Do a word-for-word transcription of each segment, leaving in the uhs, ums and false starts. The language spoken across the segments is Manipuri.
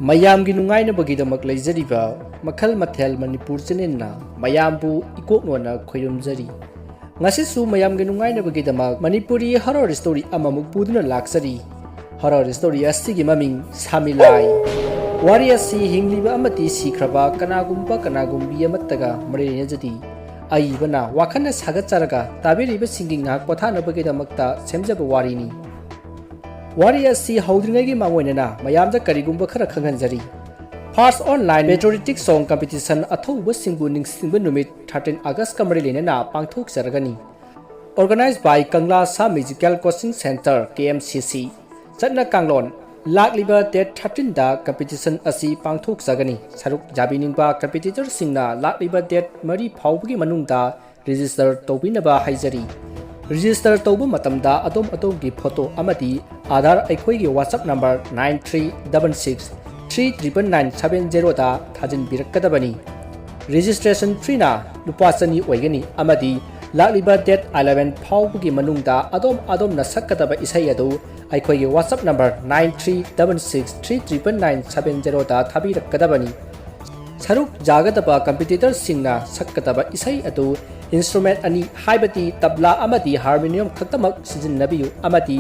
ꯃꯌꯥꯝꯒꯤ ꯅꯨꯡꯉꯥꯏꯅꯕꯒꯤꯗꯃꯛ ꯂꯩꯖꯔꯤꯕ ꯃꯈꯜ ꯃꯊꯦꯜ ꯃꯅꯤꯄꯨꯔ ꯆꯦꯅꯦꯜꯅ ꯃꯌꯥꯝꯕꯨ ꯏꯀꯣꯛꯅꯣꯟꯅ ꯈꯣꯏꯔꯨꯝꯖꯔꯤ꯫ ꯉꯁꯤꯁꯨ ꯃꯌꯥꯝꯒꯤ ꯅꯨꯡꯉꯥꯏꯅꯕꯒꯤꯗꯃꯛ ꯃꯅꯤꯄꯨꯔꯤ ꯍꯣꯔꯔ ꯁ꯭ꯇꯣꯔꯤ ꯑꯃꯃꯨꯛ ꯄꯨꯗꯨꯅ ꯂꯥꯛꯆꯔꯤ꯫ ꯍꯣꯔꯔ ꯁ꯭ꯇꯣꯔꯤ ꯑꯁꯤꯒꯤ ꯃꯃꯤꯡ ꯁꯥꯃꯤꯂꯥꯏ꯫ ꯋꯥꯔꯤ ꯑꯁꯤ ꯍꯤꯡꯂꯤꯕ ꯑꯃꯗꯤ ꯁꯤꯈ꯭ꯔꯕ ꯀꯅꯥꯒꯨꯝꯕ ꯀꯅꯥꯒꯨꯝꯕꯤ ꯑꯃꯠꯇꯒ ꯃꯔꯤ ꯂꯩꯅꯖꯗꯦ꯫ ꯑꯏꯕꯅ ꯋꯥꯈꯜꯅ ꯁꯥꯒꯠꯆꯔꯒ ꯇꯥꯕꯤꯔꯤꯕꯁꯤꯡꯒꯤ ꯉꯥꯏꯍꯥꯛ ꯄꯣꯊꯥꯅꯕꯒꯤꯗꯃꯛꯇ ꯁꯦꯝꯖꯕ ꯋꯥꯔꯤꯅꯤ꯫ ꯋꯥꯔꯤ ꯑꯁꯤ ꯍꯧꯗ꯭ꯔꯤꯉꯩꯒꯤ ꯃꯥꯡꯑꯣꯏꯅꯅ ꯃꯌꯥꯝꯗ ꯀꯔꯤꯒꯨꯝꯕ ꯈꯔ ꯈꯪꯍꯟꯖꯔꯤ꯫ First Online Patriotic Song Competition ꯑꯊꯧꯕꯁꯤꯡꯕꯨ ꯅꯤꯡꯁꯤꯡꯕ ꯅꯨꯃꯤꯠ thirteen Augustꯀ ꯃꯔꯤ ꯂꯩꯅꯅ ꯄꯥꯡꯊꯣꯛꯆꯔꯒꯅꯤ꯫ Organized by Kangla Sa Musical Coaching Center, K M C C꯫ ꯆꯠꯅ ꯀꯥꯡꯂꯣꯟ: ꯂꯥꯛꯂꯤꯕ date thirteenꯗ competition ꯑꯁꯤ ꯄꯥꯡꯊꯣꯛꯆꯒꯅꯤ꯫ ꯁꯔꯨꯛ ꯌꯥꯕꯤꯅꯤꯡꯕ competitorꯁꯤꯡꯅ ꯂꯥꯛꯂꯤꯕ date ꯃꯔꯤ ꯐꯥꯎꯕꯒꯤ ꯃꯅꯨꯡꯗ register ꯇꯧꯕꯤꯅꯕ ꯍꯥꯏꯖꯔꯤ꯫ Register ꯇꯧꯕ ꯃꯇꯝꯗ ꯑꯗꯣꯝ ꯑꯗꯣꯝꯒꯤ photo ꯑꯃꯗꯤ Aadhaar ꯑꯩꯈꯣꯏꯒꯤ WhatsApp number nine three double six three triple nine seven zeroꯗ ꯊꯥꯖꯤꯟꯕꯤꯔꯛꯀꯗꯕꯅꯤ꯫ Registration feeꯅ ꯂꯨꯄꯥ ꯆꯅꯤ ꯑꯣꯏꯒꯅꯤ ꯑꯃꯗꯤ ꯂꯥꯛꯂꯤꯕ date eleven ꯐꯥꯎꯕꯒꯤ ꯃꯅꯨꯡꯗ ꯑꯗꯣꯝ ꯑꯗꯣꯝꯅ ꯁꯛꯀꯗꯕ ꯏꯁꯩ ꯑꯗꯨ ꯑꯩꯈꯣꯏꯒꯤ WhatsApp number nine three double six three triple nine seven zeroꯗ ꯊꯥꯕꯤꯔꯛꯀꯗꯕꯅꯤ꯫ ꯁꯔꯨꯛ ꯌꯥꯒꯗꯕ competitorꯁꯤꯡꯅ ꯁꯛꯀꯗꯕ ꯏꯁꯩ ꯑꯗꯨ instrument ꯑꯅꯤ, ꯍꯥꯏꯕꯗꯤ ꯇꯕ꯭ꯂꯥ ꯑꯃꯗꯤ harmonium ꯈꯛꯇꯃꯛ ꯁꯤꯖꯤꯟꯅꯕꯤꯌꯨ ꯑꯃꯗꯤ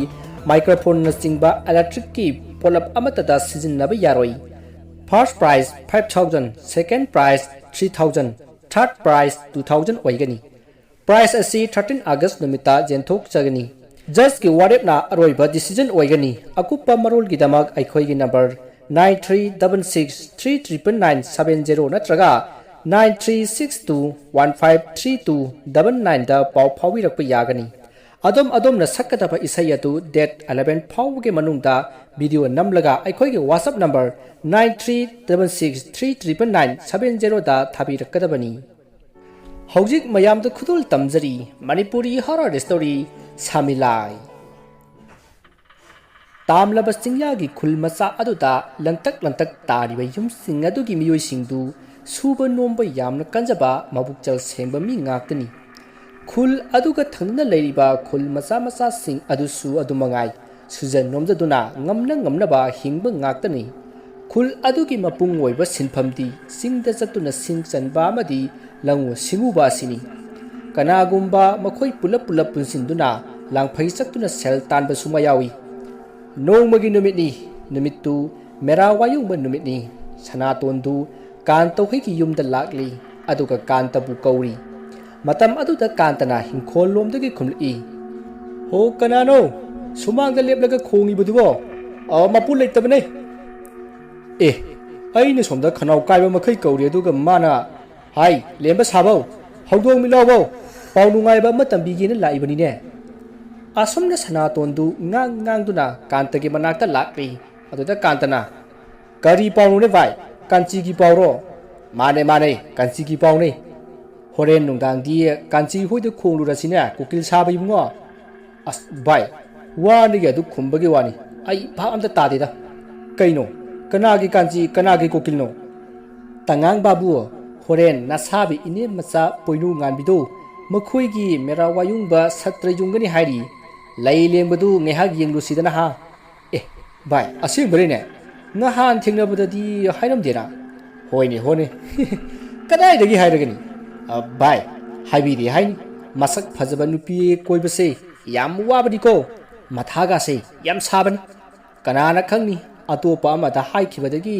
microphoneꯅꯆꯤꯡꯕ electricꯀꯤ ꯄꯣꯠꯂꯝ ꯑꯃꯠꯇꯗ ꯁꯤꯖꯤꯟꯅꯕ ꯌꯥꯔꯣꯏ꯫ First prize five thousand, second prize three thousand, third prize two thousand ꯑꯣꯏꯒꯅꯤ꯫ Prize ꯑꯁꯤ thirteen August ꯅꯨꯃꯤꯠꯇ ꯌꯦꯟꯊꯣꯛꯆꯒꯅꯤ꯫ Judgeꯀꯤ ꯋꯥꯔꯦꯞꯅ ꯑꯔꯣꯏꯕ decision ꯑꯣꯏꯒꯅꯤ꯫ ꯑꯀꯨꯞꯄ ꯃꯔꯣꯜꯒꯤꯗꯃꯛ ꯑꯩꯈꯣꯏꯒꯤ number nine three double six three triple nine seven zero ꯅꯠꯇ꯭ꯔꯒ nine three six two one five three two double nineꯗ ꯄꯥꯎ ꯐꯥꯎꯕꯤꯔꯛꯄ ꯌꯥꯒꯅꯤ꯫ ꯑꯗꯣꯝ ꯑꯗꯣꯝꯅ ꯁꯛꯀꯗꯕ ꯏꯁꯩ ꯑꯗꯨ date eleven ꯐꯥꯎꯕꯒꯤ ꯃꯅꯨꯡꯗ video ꯅꯝꯂꯒ ꯑꯩꯈꯣꯏꯒꯤ WhatsApp number nine three double six three triple nine seven zeroꯗ ꯊꯥꯕꯤꯔꯛꯀꯗꯕꯅꯤ꯫ ꯍꯧꯖꯤꯛ ꯃꯌꯥꯝꯗ ꯈꯨꯗꯣꯜ ꯇꯝꯖꯔꯤ ꯃꯅꯤꯄꯨꯔꯤ horror story ꯁꯥꯃꯤꯂꯥꯏ꯫ ꯇꯥꯝꯂꯕ ꯆꯤꯡꯌꯥꯒꯤ ꯈꯨꯜ ꯃꯆꯥ ꯑꯗꯨꯗ ꯂꯪꯇꯛ ꯂꯪꯇꯛ ꯇꯥꯔꯤꯕ ꯌꯨꯝꯁꯤꯡ ꯑꯗꯨꯒꯤ ꯃꯤꯑꯣꯏꯁꯤꯡꯗꯨ ꯁꯨꯕ ꯅꯣꯝꯕ ꯌꯥꯝꯅ ꯀꯟꯖꯕ ꯃꯕꯨꯛꯆꯦꯜ ꯁꯦꯡꯕ ꯃꯤ ꯉꯥꯛꯇꯅꯤ꯫ ꯈꯨꯜ ꯑꯗꯨꯒ ꯊꯪꯅꯅ ꯂꯩꯔꯤꯕ ꯈꯨꯜ ꯃꯆꯥ ꯃꯆꯥꯁꯤꯡ ꯑꯗꯨꯁꯨ ꯑꯗꯨꯃꯉꯥꯏ, ꯁꯨꯖ ꯅꯣꯝꯖꯗꯨꯅ ꯉꯝꯅ ꯉꯝꯅꯕ ꯍꯤꯡꯕ ꯉꯥꯛꯇꯅꯤ꯫ ꯈꯨꯜ ꯑꯗꯨꯒꯤ ꯃꯄꯨꯡ ꯑꯣꯏꯕ ꯁꯤꯟꯐꯝꯗꯤ ꯆꯤꯡꯗ ꯆꯠꯇꯨꯅ ꯁꯤꯡ ꯆꯟꯕ ꯑꯃꯗꯤ ꯂꯧꯎ ꯁꯤꯡꯎꯕ ꯑꯁꯤꯅꯤ꯫ ꯀꯅꯥꯒꯨꯝꯕ ꯃꯈꯣꯏ ꯄꯨꯂꯞ ꯄꯨꯂꯞ ꯄꯨꯟꯁꯤꯟꯗꯨꯅ ꯂꯥꯡꯐꯩ ꯆꯠꯇꯨꯅ ꯁꯦꯜ ꯇꯥꯟꯕꯁꯨ ꯃꯌꯥꯎꯏ꯫ ꯅꯣꯡꯃꯒꯤ ꯅꯨꯃꯤꯠꯅꯤ꯫ ꯅꯨꯃꯤꯠꯇꯨ ꯃꯦꯔꯥ ꯋꯥꯌꯨꯡꯕ ꯅꯨꯃꯤꯠꯅꯤ꯫ ꯁꯅꯥꯇꯣꯟꯗꯨ ꯀꯥꯟꯇ ꯍꯣꯏꯒꯤ ꯌꯨꯝꯗ ꯂꯥꯛꯂꯤ꯫ ꯑꯗꯨꯒ ꯀꯥꯟꯇꯕꯨ ꯀꯧꯔꯤ꯫ ꯃꯇꯝ ꯑꯗꯨꯗ ꯀꯥꯟꯇꯅ ꯍꯤꯡꯈꯣꯜ ꯂꯣꯝꯗꯒꯤ ꯈꯨꯝꯂꯛꯏ꯫ "ꯍꯣ, ꯀꯅꯥꯅꯣ ꯁꯨꯃꯥꯡꯗ ꯂꯦꯞꯂꯒ ꯈꯣꯡꯉꯤꯕꯗꯨꯕꯣ?" "ꯑ, ꯃꯄꯨ ꯂꯩꯇꯕꯅꯦ꯫" "ꯑꯦ, ꯑꯩꯅ ꯁꯣꯝꯗ ꯈꯅꯥꯎ ꯀꯥꯏꯕ ꯃꯈꯩ ꯀꯧꯔꯤ, ꯑꯗꯨꯒ ꯃꯥꯅ, ꯍꯥꯏ, ꯂꯦꯝꯕ ꯁꯥꯕꯧ, ꯍꯧꯗꯣꯡ ꯃꯤꯠꯂꯥꯎꯕꯧ, ꯄꯥꯎ ꯅꯨꯡꯉꯥꯏꯕ ꯑꯃ ꯇꯝꯕꯤꯒꯦꯅ ꯂꯥꯛꯏꯕꯅꯤꯅꯦ꯫" ꯑꯁꯨꯝꯅ ꯁꯅꯥꯇꯣꯟꯗꯨ ꯉꯥꯡ ꯉꯥꯡꯗꯨꯅ ꯀꯥꯟꯇꯒꯤ ꯃꯅꯥꯛꯇ ꯂꯥꯛꯂꯤ꯫ ꯑꯗꯨꯗ ꯀꯥꯟꯇꯅ, "ꯀꯔꯤ ꯄꯥꯎꯅꯣꯅꯦ ꯚꯥꯏ? ꯀꯥꯟꯆꯤꯒꯤ ꯄꯥꯎꯔꯣ?" "ꯃꯥꯅꯦ, ꯃꯥꯅꯦ, ꯀꯥꯟꯆꯤꯒꯤ ꯄꯥꯎꯅꯦ꯫" "ꯍꯣꯔꯦꯟ ꯅꯨꯡꯗꯥꯡꯗꯤ ꯀꯥꯟꯆꯤ ꯍꯣꯏꯗ ꯈꯣꯡꯂꯨꯔꯁꯤꯅꯦ, ꯀꯨꯀꯤꯜ ꯁꯥꯕ ꯏꯕꯨꯡꯉꯣ꯫" "ꯑꯁ ꯚꯥꯏ, ꯋꯥꯅꯤꯒꯤ ꯑꯗꯨ ꯈꯨꯝꯕꯒꯤ ꯋꯥꯅꯤ, ꯑꯩ ꯚꯥꯞ ꯑꯝꯇ ꯇꯥꯗꯦꯗ꯫ ꯀꯩꯅꯣ? ꯀꯅꯥꯒꯤ ꯀꯥꯟꯆꯤ, ꯀꯅꯥꯒꯤ ꯀꯨꯀꯤꯜꯅꯣ?" "ꯇꯉꯥꯡ ꯕꯥꯕꯨ, ꯍꯣꯔꯦꯟ ꯅꯁꯥꯕꯤ ꯏꯅꯦ ꯃꯆꯥ ꯄꯣꯏꯅꯨ ꯉꯥꯟꯕꯤꯗꯣ ꯃꯈꯣꯏꯒꯤ ꯃꯦꯔꯥ ꯋꯥꯌꯨꯡꯕ ꯁꯠꯇ꯭ꯔ ꯌꯨꯡꯒꯅꯤ ꯍꯥꯏꯔꯤ꯫ ꯂꯩ ꯂꯦꯡꯕꯗꯨ ꯉꯥꯏꯍꯥꯛ ꯌꯦꯡꯂꯨꯁꯤꯗꯅ ꯍꯥ?" "ꯑꯦ ꯚꯥꯏ, ꯑꯁꯦꯡꯕꯔꯤꯅꯦ? ꯅꯍꯥꯟ ꯊꯦꯡꯅꯕꯗꯗꯤ ꯍꯥꯏꯔꯝꯗꯦꯅ?" "ꯍꯣꯏꯅꯦ, ꯍꯣꯏꯅꯦ꯫" "ꯀꯗꯥꯏꯗꯒꯤ ꯍꯥꯏꯔꯒꯅꯤ?" "ꯑ, ꯚꯥꯏ, ꯍꯥꯏꯕꯤꯔꯤ ꯍꯥꯏꯅꯤ, ꯃꯁꯛ ꯐꯖꯕ ꯅꯨꯄꯤ ꯀꯣꯏꯕꯁꯦ ꯌꯥꯝ ꯋꯥꯕꯅꯤꯀꯣ, ꯃꯊꯥꯒꯥꯁꯦ ꯌꯥꯝ ꯁꯥꯕꯅꯤ꯫ ꯀꯅꯥꯅ ꯈꯪꯅꯤ, ꯑꯇꯣꯞꯄ ꯑꯃꯗ ꯍꯥꯏꯈꯤꯕꯗꯒꯤ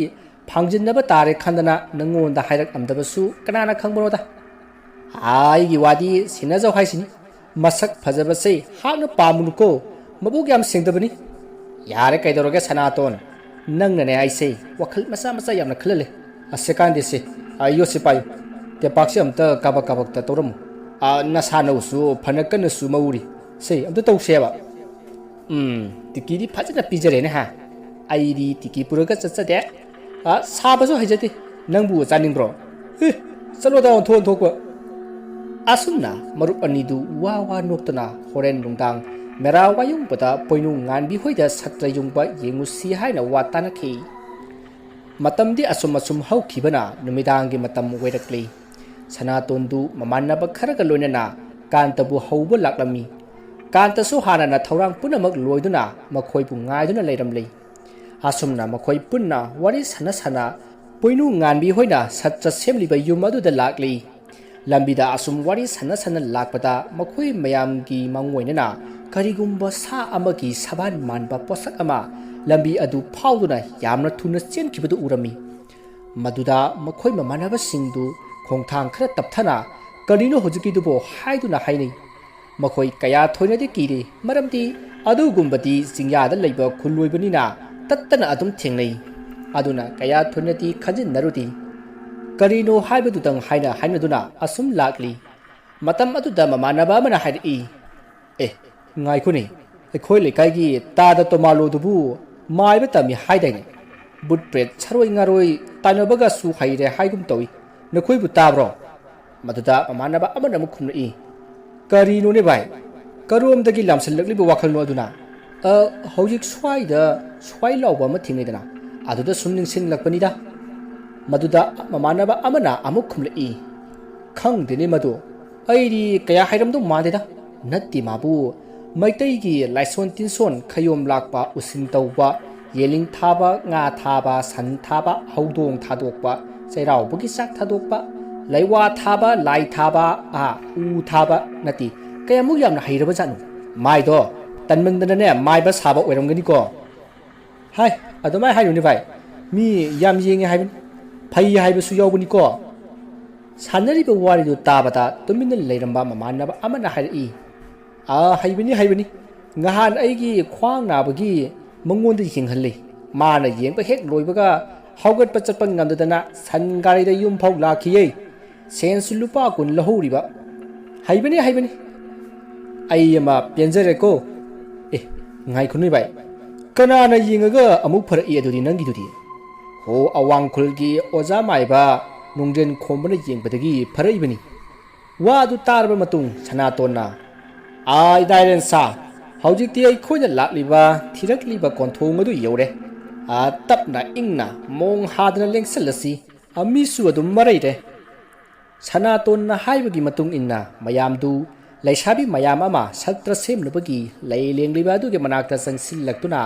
ꯐꯥꯡꯖꯤꯟꯅꯕ ꯇꯥꯔꯦ ꯈꯟꯗꯅ ꯅꯪꯉꯣꯟꯗ ꯍꯥꯏꯔꯛꯂꯝꯗꯕꯁꯨ ꯀꯅꯥꯅ ꯈꯪꯕꯅꯣꯗ꯫ ꯑꯩꯒꯤ ꯋꯥꯗꯤ ꯁꯤꯟꯅꯖꯧ ꯍꯥꯏꯁꯤꯅꯤ꯫ ꯃꯁꯛ ꯐꯖꯕꯁꯦ ꯍꯥꯠꯅ ꯄꯥꯝꯃꯨꯅꯨꯀꯣ, ꯃꯕꯨꯛ ꯌꯥꯝ ꯁꯦꯡꯗꯕꯅꯤ꯫" "ꯌꯥꯔꯦ, ꯀꯩꯗꯧꯔꯒꯦ ꯁꯅꯥꯇꯣꯟ? ꯅꯪꯅꯅꯦ ꯑꯩꯁꯦ ꯋꯥꯈꯜ ꯃꯆꯥ ꯃꯆꯥ ꯌꯥꯝꯅ ꯈꯜꯍꯜꯂꯦ꯫ ꯑꯁ, ꯀꯥꯟꯗꯦꯁꯦ, ꯑ, ꯌꯣꯠꯁꯦ ꯄꯥꯏꯌꯨ꯫ ꯇꯦꯄꯥꯛꯁꯦ ꯑꯝꯇ ꯀꯥꯕꯛ ꯀꯥꯕꯛꯇ ꯇꯧꯔꯝꯃꯨ꯫ ꯑ, ꯅꯁꯥ ꯅꯧꯁꯨ ꯐꯅ ꯀꯟꯅꯁꯨ ꯃꯧꯔꯤ꯫ ꯁꯦ, ꯑꯝꯇ ꯇꯧꯁꯦꯕ꯫ ꯎꯝ, ꯇꯤꯀꯤꯗꯤ ꯐꯖꯅ ꯄꯤꯖꯔꯦꯅꯦ ꯍꯥ꯫ ꯑꯩꯗꯤ ꯇꯤꯀꯤ ꯄꯨꯔꯒ ꯆꯠꯆꯗꯦ꯫ ꯑ, ꯁꯥꯕꯁꯨ ꯍꯩꯖꯗꯦ꯫ ꯅꯪꯕꯨ ꯆꯥꯅꯤꯡꯕ꯭ꯔꯣ? ꯑꯦ, ꯆꯠꯂꯣꯗ ꯑꯣꯟꯊꯣꯛ ꯑꯣꯟꯊꯣꯛꯄ꯫" ꯑꯁꯨꯝꯅ ꯃꯔꯨꯞ ꯑꯅꯤꯗꯨ ꯋꯥ ꯋꯥ ꯅꯣꯛꯇꯅ ꯍꯣꯔꯦꯟ ꯅꯨꯡꯗꯥꯡ ꯃꯦꯔꯥ ꯋꯥꯌꯨꯡꯕꯗ ꯄꯣꯏꯅꯨ ꯉꯥꯟꯕꯤ ꯍꯣꯏꯗ ꯁꯠꯇ꯭ꯔ ꯌꯨꯡꯕ ꯌꯦꯡꯉꯨꯁꯤ ꯍꯥꯏꯅ ꯋꯥ ꯇꯥꯅꯈꯤ꯫ ꯃꯇꯝꯗꯤ ꯑꯁꯨꯝ ꯑꯁꯨꯝ ꯍꯧꯈꯤꯕꯅ ꯅꯨꯃꯤꯗꯥꯡꯒꯤ ꯃꯇꯝ ꯑꯣꯏꯔꯛꯂꯤ꯫ ꯁꯅꯥꯇꯣꯟꯗꯨ ꯃꯃꯥꯟꯅꯕ ꯈꯔꯒ ꯂꯣꯏꯅꯅ ꯀꯥꯟꯇꯕꯨ ꯍꯧꯕ ꯂꯥꯛꯂꯝꯃꯤ꯫ ꯀꯥꯟꯇꯁꯨ ꯍꯥꯟꯅꯅ ꯊꯧꯔꯥꯡ ꯄꯨꯝꯅꯃꯛ ꯂꯣꯏꯗꯨꯅ ꯃꯈꯣꯏꯕꯨ ꯉꯥꯏꯗꯨꯅ ꯂꯩꯔꯝꯂꯤ꯫ ꯑꯁꯨꯝꯅ ꯃꯈꯣꯏ ꯄꯨꯟꯅ ꯋꯥꯔꯤ ꯁꯥꯟꯅ ꯁꯥꯟꯅ ꯄꯣꯏꯅꯨ ꯉꯥꯟꯕꯤ ꯍꯣꯏꯅ ꯁꯠꯇ꯭ꯔ ꯁꯦꯝꯂꯤꯕ ꯌꯨꯝ ꯑꯗꯨꯗ ꯂꯥꯛꯂꯤ꯫ ꯂꯝꯕꯤꯗ ꯑꯁꯨꯝ ꯋꯥꯔꯤ ꯁꯥꯟꯅ ꯁꯥꯟꯅ ꯂꯥꯛꯄꯗ ꯃꯈꯣꯏ ꯃꯌꯥꯝꯒꯤ ꯃꯪꯑꯣꯏꯅꯅ ꯀꯔꯤꯒꯨꯝꯕ ꯁꯥ ꯑꯃꯒꯤ ꯁꯕꯥꯟ ꯃꯥꯟꯕ ꯄꯣꯠꯁꯛ ꯑꯃ ꯂꯝꯕꯤ ꯑꯗꯨ ꯐꯥꯎꯗꯨꯅ ꯌꯥꯝꯅ ꯊꯨꯅ ꯆꯦꯟꯈꯤꯕꯗꯨ ꯎꯔꯝꯃꯤ꯫ ꯃꯗꯨꯗ ꯃꯈꯣꯏ ꯃꯃꯥꯟꯅꯕꯁꯤꯡꯗꯨ ꯈꯣꯡꯊꯥꯡ ꯈꯔ ꯇꯞꯊꯅ "ꯀꯔꯤꯅꯣ ꯍꯧꯖꯤꯛꯀꯤꯗꯨꯕꯣ?" ꯍꯥꯏꯗꯨꯅ ꯍꯥꯏꯅꯩ꯫ ꯃꯈꯣꯏ ꯀꯌꯥ ꯊꯣꯏꯅꯗꯤ ꯀꯤꯔꯤ, ꯃꯔꯝꯗꯤ ꯑꯗꯨꯒꯨꯝꯕꯗꯤ ꯆꯤꯡꯌꯥꯗ ꯂꯩꯕ ꯈꯨꯜ ꯑꯣꯏꯕꯅꯤꯅ ꯇꯠꯇꯅ ꯑꯗꯨꯝ ꯊꯦꯡꯅꯩ꯫ ꯑꯗꯨꯅ ꯀꯌꯥ ꯊꯣꯏꯅꯗꯤ ꯈꯟꯖꯤꯟꯅꯔꯨꯗꯦ꯫ "ꯀꯔꯤꯅꯣ ꯍꯥꯏꯕꯗꯨꯗꯪ" ꯍꯥꯏꯅ ꯍꯥꯏꯅꯗꯨꯅ ꯑꯁꯨꯝ ꯂꯥꯛꯂꯤ꯫ ꯃꯇꯝ ꯑꯗꯨꯗ ꯃꯃꯥꯟꯅꯕ ꯑꯃꯅ ꯍꯥꯏꯔꯛꯏ, "ꯑꯦ, ꯉꯥꯏꯈꯣꯅꯦ, ꯑꯩꯈꯣꯏ ꯂꯩꯀꯥꯏꯒꯤ ꯇꯥꯗ ꯇꯣꯃꯥꯂꯣꯗꯨꯕꯨ ꯃꯥꯏꯕ ꯇꯝꯃꯤ ꯍꯥꯏꯗꯥꯏꯅꯦ? ꯕꯨꯠ ꯄ꯭ꯔꯦꯠ, ꯁꯔꯣꯏ ꯉꯥꯔꯣꯏ ꯇꯥꯟꯅꯕꯒꯁꯨ ꯍꯩꯔꯦ ꯍꯥꯏꯒꯨꯝ ꯇꯧꯏ꯫ ꯅꯈꯣꯏꯕꯨ ꯇꯥꯕ꯭ꯔꯣ?" ꯃꯗꯨꯗ ꯃꯃꯥꯟꯅꯕ ꯑꯃꯅ ꯑꯃꯨꯛ ꯈꯨꯝꯂꯛꯏ, "ꯀꯔꯤꯅꯣꯅꯦ ꯚꯥꯏ? ꯀꯔꯣꯝꯗꯒꯤ ꯂꯥꯝꯁꯤꯜꯂꯛꯂꯤꯕ ꯋꯥꯈꯜꯅꯣ ꯑꯗꯨꯅ? ꯑ, ꯍꯧꯖꯤꯛ ꯁ꯭ꯋꯥꯏꯗ ꯁ꯭ꯋꯥꯏ ꯂꯥꯎꯕ ꯑꯃ ꯊꯦꯡꯅꯩꯗꯅ, ꯑꯗꯨꯗ ꯁꯨꯝ ꯅꯤꯡꯁꯤꯡꯂꯛꯄꯅꯤꯗ꯫" ꯃꯗꯨꯗ ꯃꯃꯥꯟꯅꯕ ꯑꯃꯅ ꯑꯃꯨꯛ ꯈꯨꯝꯂꯛꯏ, "ꯈꯪꯗꯦꯅꯦ ꯃꯗꯨ, ꯑꯩꯗꯤ ꯀꯌꯥ ꯍꯩꯔꯝꯗꯧ ꯃꯥꯟꯗꯦꯗ꯫ ꯅꯠꯇꯦ ꯃꯥꯕꯨ, ꯃꯩꯇꯩꯒꯤ ꯂꯥꯏꯁꯣꯟ ꯇꯤꯟꯁꯣꯟ, ꯈꯌꯣꯝ ꯂꯥꯛꯄ, ꯎꯁꯤꯟ ꯇꯧꯕ, ꯌꯦꯂꯤꯡ ꯊꯥꯕ, ꯉꯥ ꯊꯥꯕ, ꯁꯟ ꯊꯥꯕ, ꯍꯧꯗꯣꯡ ꯊꯥꯗꯣꯛꯄ, ꯆꯩꯔꯥꯎꯕꯒꯤ ꯆꯥꯛ ꯊꯥꯗꯣꯛꯄ, ꯂꯩꯋꯥ ꯊꯥꯕ, ꯂꯥꯏ ꯊꯥꯕ, ꯑꯥ, ꯎ ꯊꯥꯕ ꯅꯠꯇꯦ, ꯀꯌꯥꯃꯨꯛ ꯌꯥꯝꯅ ꯍꯩꯔꯕꯖꯥꯠꯅꯣ꯫ ꯃꯥꯏꯗꯣ ꯇꯟꯃꯟꯗꯅꯅꯦ ꯃꯥꯏꯕ ꯁꯥꯕ ꯑꯣꯏꯔꯝꯒꯅꯤꯀꯣ꯫ ꯍꯥꯏ, ꯑꯗꯨꯃꯥꯏꯅ ꯍꯥꯏꯅꯨꯅꯦ ꯚꯥꯏ, ꯃꯤ ꯌꯥꯝ ꯌꯦꯡꯉꯦ ꯍꯥꯏꯕꯅꯤ, ꯐꯩ ꯍꯥꯏꯕꯁꯨ ꯌꯥꯎꯕꯅꯤꯀꯣ꯫" ꯁꯥꯟꯅꯔꯤꯕ ꯋꯥꯔꯤꯗꯨ ꯇꯥꯕꯗ ꯇꯨꯃꯤꯟꯅ ꯂꯩꯔꯝꯕ ꯃꯃꯥꯟꯅꯕ ꯑꯃꯅ ꯍꯥꯏꯔꯛꯏ, "ꯑꯥ, ꯍꯩꯕꯅꯤ, ꯍꯩꯕꯅꯤ꯫ ꯉꯍꯥꯟ ꯑꯩꯒꯤ ꯈ꯭ꯋꯥꯡ ꯅꯥꯕꯒꯤ ꯃꯉꯣꯟꯗ ꯌꯦꯡꯍꯜꯂꯤ꯫ ꯃꯥꯅ ꯌꯦꯡꯕ ꯍꯦꯛ ꯂꯣꯏꯕꯒ ꯍꯧꯒꯠꯄ ꯆꯠꯄ ꯉꯝꯗꯗꯅ ꯁꯟ ꯒꯥꯔꯤꯗ ꯌꯨꯝ ꯐꯥꯎ ꯂꯥꯛꯈꯤꯌꯦ꯫ ꯁꯦꯟꯁꯨ ꯂꯨꯄꯥ ꯀꯨꯟ ꯂꯧꯍꯧꯔꯤꯕ꯫ ꯍꯩꯕꯅꯤ, ꯍꯩꯕꯅꯤ꯫ ꯑꯩ ꯑꯃ ꯄꯦꯟꯖꯔꯦꯀꯣ꯫ ꯑꯦ, ꯉꯥꯏꯈꯣ ꯅꯣꯏ ꯚꯥꯏ, ꯀꯅꯥꯅ ꯌꯦꯡꯉꯒ ꯑꯃꯨꯛ ꯐꯔꯛꯏ ꯑꯗꯨꯗꯤ ꯅꯪꯒꯤꯗꯨꯗꯤ? ꯍꯣ, ꯑꯋꯥꯡ ꯈꯨꯜꯒꯤ ꯑꯣꯖꯥ ꯃꯥꯏꯕ ꯅꯣꯡꯗ꯭ꯔꯦꯟ ꯈꯣꯝꯕꯅ ꯌꯦꯡꯕꯗꯒꯤ ꯐꯔꯛꯏꯕꯅꯤ꯫" ꯋꯥ ꯑꯗꯨ ꯇꯥꯔꯕ ꯃꯇꯨꯡ ꯁꯅꯥꯇꯣꯟꯅ, "ꯑꯥ, ꯏꯗꯥꯏꯔꯦꯟ ꯁꯥ, ꯍꯧꯖꯤꯛꯇꯤ ꯑꯩꯈꯣꯏꯅ ꯂꯥꯛꯂꯤꯕ, ꯊꯤꯔꯛꯂꯤꯕ ꯀꯣꯟꯊꯣꯡ ꯑꯗꯨ ꯌꯧꯔꯦ꯫ ꯑꯥ, ꯇꯞꯅ ꯏꯪꯅ ꯃꯣꯡ ꯍꯥꯗꯅ ꯂꯦꯡꯁꯜꯂꯁꯤ꯫ ꯑꯥ, ꯃꯤꯁꯨ ꯑꯗꯨꯝ ꯃꯔꯩꯔꯦ꯫" ꯁꯅꯥꯇꯣꯟꯅ ꯍꯥꯏꯕꯒꯤ ꯃꯇꯨꯡ ꯏꯟꯅ ꯃꯌꯥꯝꯗꯨ ꯂꯩꯁꯥꯕꯤ ꯃꯌꯥꯝ ꯑꯃ ꯁꯛꯇ꯭ꯔ ꯁꯦꯝꯅꯕꯒꯤ ꯂꯩ ꯂꯦꯡꯂꯤꯕ ꯑꯗꯨꯒꯤ ꯃꯅꯥꯛꯇ ꯆꯪꯁꯤꯜꯂꯛꯇꯨꯅ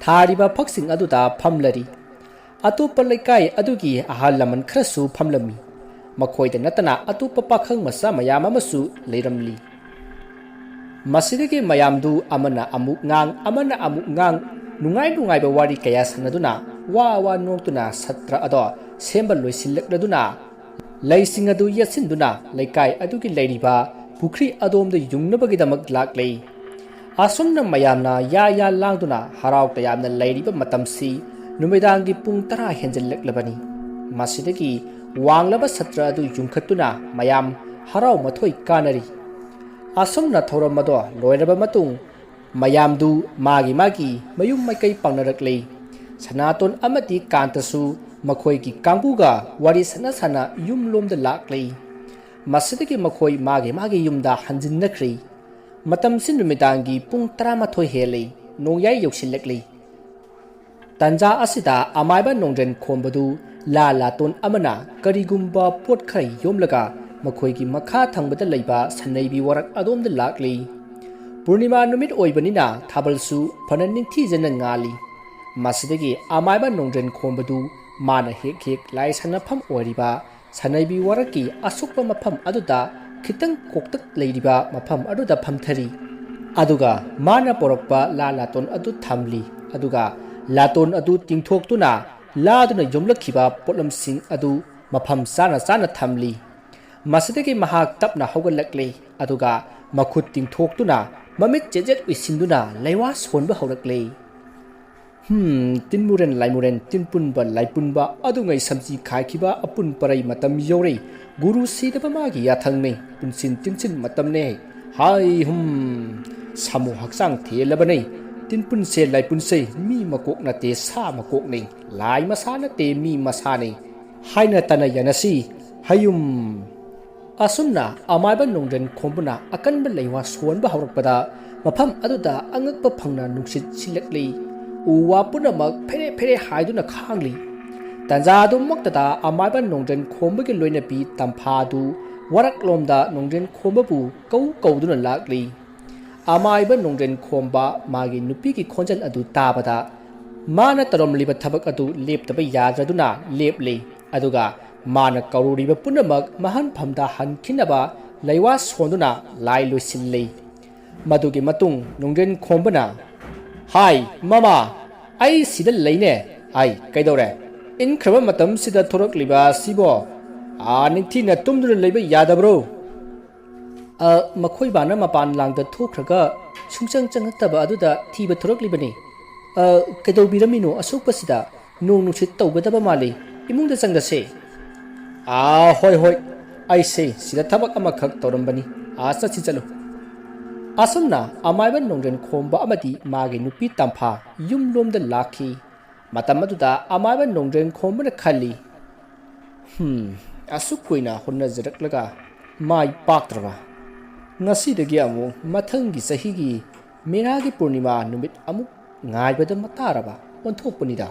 ꯊꯥꯔꯤꯕ ꯐꯛꯁꯤꯡ ꯑꯗꯨꯗ ꯐꯝꯂꯔꯤ꯫ ꯑꯇꯣꯞꯄ ꯂꯩꯀꯥꯏ ꯑꯗꯨꯒꯤ ꯑꯍꯜ ꯂꯃꯟ ꯈꯔꯁꯨ ꯐꯝꯂꯝꯃꯤ꯫ ꯃꯈꯣꯏꯗ ꯅꯠꯇꯅ ꯑꯇꯣꯞꯄ ꯄꯥꯈꯪ ꯃꯆꯥ ꯃꯌꯥꯝ ꯑꯃꯁꯨ ꯂꯩꯔꯝꯂꯤ꯫ ꯃꯁꯤꯗꯒꯤ ꯃꯌꯥꯝꯗꯨ ꯑꯃꯅ ꯑꯃꯨꯛ ꯉꯥꯡ, ꯑꯃꯅ ꯑꯃꯨꯛ ꯉꯥꯡ, ꯅꯨꯡꯉꯥꯏ ꯅꯨꯡꯉꯥꯏꯕ ꯋꯥꯔꯤ ꯀꯌꯥ ꯁꯥꯟꯅꯗꯨꯅ, ꯋꯥ ꯋꯥ ꯅꯣꯛꯇꯨꯅ ꯁꯇ꯭ꯔ ꯑꯗꯣ ꯁꯦꯝꯕ ꯂꯣꯏꯁꯤꯜꯂꯛꯂꯗꯨꯅ, ꯂꯩꯁꯤꯡ ꯑꯗꯨ ꯌꯦꯠꯁꯤꯟꯗꯨꯅ ꯂꯩꯀꯥꯏ ꯑꯗꯨꯒꯤ ꯂꯩꯔꯤꯕ ꯄꯨꯈ꯭ꯔꯤ ꯑꯗꯣꯝꯗ ꯌꯨꯡꯅꯕꯒꯤꯗꯃꯛ ꯂꯥꯛꯂꯦ꯫ ꯑꯁꯨꯝꯅ ꯃꯌꯥꯝꯅ ꯌꯥ ꯌꯥ ꯂꯥꯡꯗꯨꯅ ꯍꯔꯥꯎ ꯇꯌꯥꯝꯅ ꯂꯩꯔꯤꯕ ꯃꯇꯝꯁꯤ ꯅꯨꯃꯤꯗꯥꯡꯒꯤ ꯄꯨꯡ ꯇꯔꯥ ꯍꯦꯟꯖꯜꯂꯛꯂꯕꯅꯤ꯫ ꯃꯁꯤꯗꯒꯤ ꯋꯥꯡꯂꯕ ꯁꯇ꯭ꯔ ꯑꯗꯨ ꯌꯨꯡꯈꯠꯇꯨꯅ ꯃꯌꯥꯝ ꯍꯔꯥꯎ ꯃꯊꯣꯏ ꯀꯥꯅꯔꯤ꯫ ꯑꯁꯨꯝꯅ ꯊꯧꯔꯝ ꯑꯗꯣ ꯂꯣꯏꯔꯕ ꯃꯇꯨꯡ, ꯃꯌꯥꯝꯗꯨ ꯃꯥꯒꯤ ꯃꯥꯒꯤ ꯃꯌꯨꯝ ꯃꯥꯏꯀꯩ ꯄꯥꯡꯅꯔꯛꯂꯦ꯫ ꯁꯅꯥꯇꯣꯟ ꯑꯃꯗꯤ ꯀꯥꯟꯇꯁꯨ ꯃꯈꯣꯏꯒꯤ ꯀꯥꯡꯕꯨꯒ ꯋꯥꯔꯤ ꯁꯥꯟꯅ ꯁꯥꯟꯅ ꯌꯨꯝꯂꯣꯝꯗ ꯂꯥꯛꯂꯦ꯫ ꯃꯁꯤꯗꯒꯤ ꯃꯈꯣꯏ ꯃꯥꯒꯤ ꯃꯥꯒꯤ ꯌꯨꯝꯗ ꯍꯟꯖꯤꯟꯅꯈ꯭ꯔꯦ꯫ ꯃꯇꯝꯁꯤ ꯅꯨꯃꯤꯗꯥꯡꯒꯤ ꯄꯨꯡ ꯇꯔꯥꯃꯥꯊꯣꯏ ꯍꯦꯜꯂꯦ, ꯅꯣꯡꯌꯥꯏ ꯌꯧꯁꯤꯜꯂꯛꯂꯦ꯫ ꯇꯥꯟꯖꯥ ꯑꯁꯤꯗ ꯑꯃꯥꯏꯕ ꯅꯣꯡꯗ꯭ꯔꯦꯟ ꯈꯣꯝꯕꯗꯨ ꯂꯥ ꯂꯥꯇꯣꯟ ꯑꯃꯅ ꯀꯔꯤꯒꯨꯝꯕ ꯄꯣꯠ ꯈꯔ ꯌꯣꯝꯂꯒ ꯃꯈꯣꯏꯒꯤ ꯃꯈꯥ ꯊꯪꯕꯗ ꯂꯩꯕ ꯁꯅꯩꯕꯤ ꯋꯥꯔꯛ ꯑꯗꯣꯝꯗ ꯂꯥꯛꯂꯤ꯫ ꯄꯨꯔꯅꯤꯃꯥ ꯅꯨꯃꯤꯠ ꯑꯣꯏꯕꯅꯤꯅ ꯊꯥꯕꯜꯁꯨ ꯐꯅ ꯅꯤꯡꯊꯤꯖꯅ ꯉꯥꯜꯂꯤ꯫ ꯃꯁꯤꯗꯒꯤ ꯑꯃꯥꯏꯕ ꯅꯣꯡꯗ꯭ꯔꯦꯟ ꯈꯣꯝꯕꯗꯨ ꯃꯥꯅ ꯍꯦꯛ ꯍꯦꯛ ꯂꯥꯏ ꯁꯥꯟꯅꯐꯝ ꯑꯣꯏꯔꯤꯕ ꯁꯅꯩꯕꯤ ꯋꯥꯔꯛꯀꯤ ꯑꯁꯣꯛꯄ ꯃꯐꯝ ꯑꯗꯨꯗ ꯈꯤꯇꯪ ꯀꯣꯛꯇꯛ ꯂꯩꯔꯤꯕ ꯃꯐꯝ ꯑꯗꯨꯗ ꯐꯝꯊꯔꯤ꯫ ꯑꯗꯨꯒ ꯃꯥꯅ ꯄꯣꯔꯛꯄ ꯂꯥ ꯂꯥꯇꯣꯟ ꯑꯗꯨ ꯊꯝꯂꯤ꯫ ꯑꯗꯨꯒ ꯂꯥꯇꯣꯟ ꯑꯗꯨ ꯇꯤꯡꯊꯣꯛꯇꯨꯅ ꯂꯥꯗꯨꯅ ꯌꯣꯝꯂꯛꯈꯤꯕ ꯄꯣꯠꯂꯝꯁꯤꯡ ꯑꯗꯨ ꯃꯐꯝ ꯆꯥꯅ ꯆꯥꯅ ꯊꯝꯂꯤ꯫ ꯃꯁꯤꯗꯒꯤ ꯃꯍꯥꯛ ꯇꯞꯅ ꯍꯧꯒꯠꯂꯛꯂꯦ꯫ ꯑꯗꯨꯒ ꯃꯈꯨꯠ ꯇꯤꯡꯊꯣꯛꯇꯨꯅ ꯃꯃꯤꯠ ꯆꯦꯖꯦꯠ ꯎꯏꯁꯤꯟꯗꯨꯅ ꯂꯩꯋꯥ ꯁꯣꯟꯕ ꯍꯧꯔꯛꯂꯦ꯫ ꯍꯝ, ꯇꯤꯟꯃꯨꯔꯦꯟ ꯂꯥꯏꯃꯨꯔꯦꯟ, ꯇꯤꯟꯄꯨꯟꯕ ꯂꯥꯏꯄꯨꯟꯕ, ꯑꯗꯨꯉꯩ ꯁꯝꯖꯤ ꯈꯥꯏꯈꯤꯕ ꯑꯄꯨꯟ ꯄꯔꯩ ꯃꯇꯝ ꯌꯧꯔꯦ꯫ ꯒꯨꯔꯨ ꯁꯤꯗꯕ ꯃꯥꯒꯤ ꯌꯥꯊꯪꯅꯦ, ꯄꯨꯟꯁꯤꯟ ꯇꯤꯟꯁꯤꯟ ꯃꯇꯝꯅꯦ꯫ ꯍꯥꯏ ꯍꯨꯝ, ꯁꯥꯃꯨ ꯍꯛꯆꯥꯡ ꯊꯦꯜꯂꯕꯅꯦ꯫ ꯇꯤꯟꯄꯨꯟꯁꯦ ꯂꯥꯏꯄꯨꯟꯁꯦ, ꯃꯤ ꯃꯀꯣꯛ ꯅꯠꯇꯦ ꯁꯥ ꯃꯀꯣꯛꯅꯦ, ꯂꯥꯏ ꯃꯁꯥ ꯅꯠꯇꯦ ꯃꯤ ꯃꯁꯥꯅꯦ ꯍꯥꯏꯅ ꯇꯥꯟꯅ ꯌꯥꯅꯁꯤ꯫ ꯍꯌꯨꯝ꯫ ꯑꯁꯨꯝꯅ ꯑꯃꯥꯏꯕ ꯅꯣꯡꯗ꯭ꯔꯦꯟ ꯈꯣꯝꯕꯅ ꯑꯀꯟꯕ ꯂꯩꯋꯥ ꯁꯣꯟꯕ ꯍꯧꯔꯛꯄꯗ ꯃꯐꯝ ꯑꯗꯨꯗ ꯑꯉꯛꯄ ꯐꯪꯅ ꯅꯨꯡꯁꯤꯠ ꯁꯤꯜꯂꯛꯂꯤ꯫ ꯎ ꯋꯥ ꯄꯨꯝꯅꯃꯛ ꯐꯦꯔꯦ ꯐꯦꯔꯦ ꯍꯥꯏꯗꯨꯅ ꯈꯥꯡꯂꯤ꯫ ꯇꯥꯟꯖꯥ ꯑꯗꯨꯃꯛꯇꯗ ꯑꯃꯥꯏꯕ ꯅꯣꯡꯗ꯭ꯔꯦꯟ ꯈꯣꯝꯕꯒꯤ ꯂꯣꯏꯅꯕꯤ ꯇꯝꯐꯥꯗꯨ ꯋꯥꯔꯛꯂꯣꯝꯗ ꯅꯣꯡꯗ꯭ꯔꯦꯟ ꯈꯣꯝꯕꯕꯨ ꯀꯧ ꯀꯧꯗꯨꯅ ꯂꯥꯛꯂꯤ꯫ ꯑꯃꯥꯏꯕ ꯅꯣꯡꯗ꯭ꯔꯦꯟ ꯈꯣꯝꯕ ꯃꯥꯒꯤ ꯅꯨꯄꯤꯒꯤ ꯈꯣꯟꯖꯦꯜ ꯑꯗꯨ ꯇꯥꯕꯗ, ꯃꯥꯅ ꯇꯧꯔꯝꯂꯤꯕ ꯊꯕꯛ ꯑꯗꯨ ꯂꯦꯞꯇꯕ ꯌꯥꯗ꯭ꯔꯗꯨꯅ ꯂꯦꯞꯂꯤ꯫ ꯑꯗꯨꯒ ꯃꯥꯅ ꯀꯧꯔꯨꯔꯤꯕ ꯄꯨꯝꯅꯃꯛ ꯃꯍꯟꯐꯝꯗ ꯍꯟꯈꯤꯅꯕ ꯂꯩꯋꯥ ꯁꯣꯟꯗꯨꯅ ꯂꯥꯏ ꯂꯣꯏꯁꯤꯜꯂꯤ꯫ ꯃꯗꯨꯒꯤ ꯃꯇꯨꯡ ꯅꯣꯡꯗ꯭ꯔꯦꯟ ꯈꯣꯝꯕꯅ, "ꯍꯥꯏ, ꯃꯃꯥ, ꯑꯩ ꯁꯤꯗ ꯂꯩꯅꯦ꯫ ꯑꯩ ꯀꯩꯗꯧꯔꯦ? ꯏꯪꯈ꯭ꯔꯕ ꯃꯇꯝꯁꯤꯗ ꯊꯣꯔꯛꯂꯤꯕ ꯑꯁꯤꯕꯣ? ꯑꯥ, ꯅꯤꯡꯊꯤꯅ ꯇꯨꯝꯗꯨꯅ ꯂꯩꯕ ꯌꯥꯗꯕ꯭ꯔꯣ?" "ꯑ, ꯃꯈꯣꯏ ꯕꯥꯅ ꯃꯄꯥꯟ ꯂꯥꯡꯗ ꯊꯣꯛꯈ꯭ꯔꯒ ꯁꯨꯡꯆꯪ ꯆꯪꯉꯛꯇꯕ ꯑꯗꯨꯗ ꯊꯤꯕ ꯊꯣꯔꯛꯂꯤꯕꯅꯤ꯫ ꯑ, ꯀꯩꯗꯧꯕꯤꯔꯝꯃꯤꯅꯣ ꯑꯁꯣꯛꯄꯁꯤꯗ? ꯅꯣꯡ ꯅꯨꯡꯁꯤꯠ ꯇꯧꯒꯗꯕ ꯃꯥꯜꯂꯤ꯫ ꯏꯃꯨꯡꯗ ꯆꯪꯗꯁꯦ꯫" "ꯑꯥ, ꯍꯣꯏ, ꯍꯣꯏ, ꯑꯩꯁꯦ ꯁꯤꯗ ꯊꯕꯛ ꯑꯃꯈꯛ ꯇꯧꯔꯝꯕꯅꯤ꯫ ꯑꯥ, ꯆꯠꯁꯤ, ꯆꯠꯂꯨ꯫" ꯑꯁꯨꯝꯅ ꯑꯃꯥꯏꯕ ꯅꯣꯡꯗ꯭ꯔꯦꯟ ꯈꯣꯝꯕ ꯑꯃꯗꯤ ꯃꯥꯒꯤ ꯅꯨꯄꯤ ꯇꯝꯐꯥ ꯌꯨꯝꯂꯣꯝꯗ ꯂꯥꯛꯈꯤ꯫ ꯃꯇꯝ ꯑꯗꯨꯗ ꯑꯃꯥꯏꯕ ꯅꯣꯡꯗ꯭ꯔꯦꯟ ꯈꯣꯝꯕꯅ ꯈꯜꯂꯤ, "ꯍꯝ, ꯑꯁꯨꯛ ꯀꯨꯏꯅ ꯍꯣꯠꯅꯖꯔꯛꯂꯒ ꯃꯥꯏ ꯄꯥꯛꯇ꯭ꯔꯕ꯫ ꯉꯁꯤꯗꯒꯤ ꯑꯃꯨꯛ ꯃꯊꯪꯒꯤ ꯆꯍꯤꯒꯤ ꯃꯦꯔꯥꯒꯤ ꯄꯨꯔꯅꯤꯃꯥ ꯅꯨꯃꯤꯠ ꯑꯃꯨꯛ ꯉꯥꯏꯕꯗ ꯃꯇꯥꯔꯕ ꯑꯣꯟꯊꯣꯛꯄꯅꯤꯗ꯫"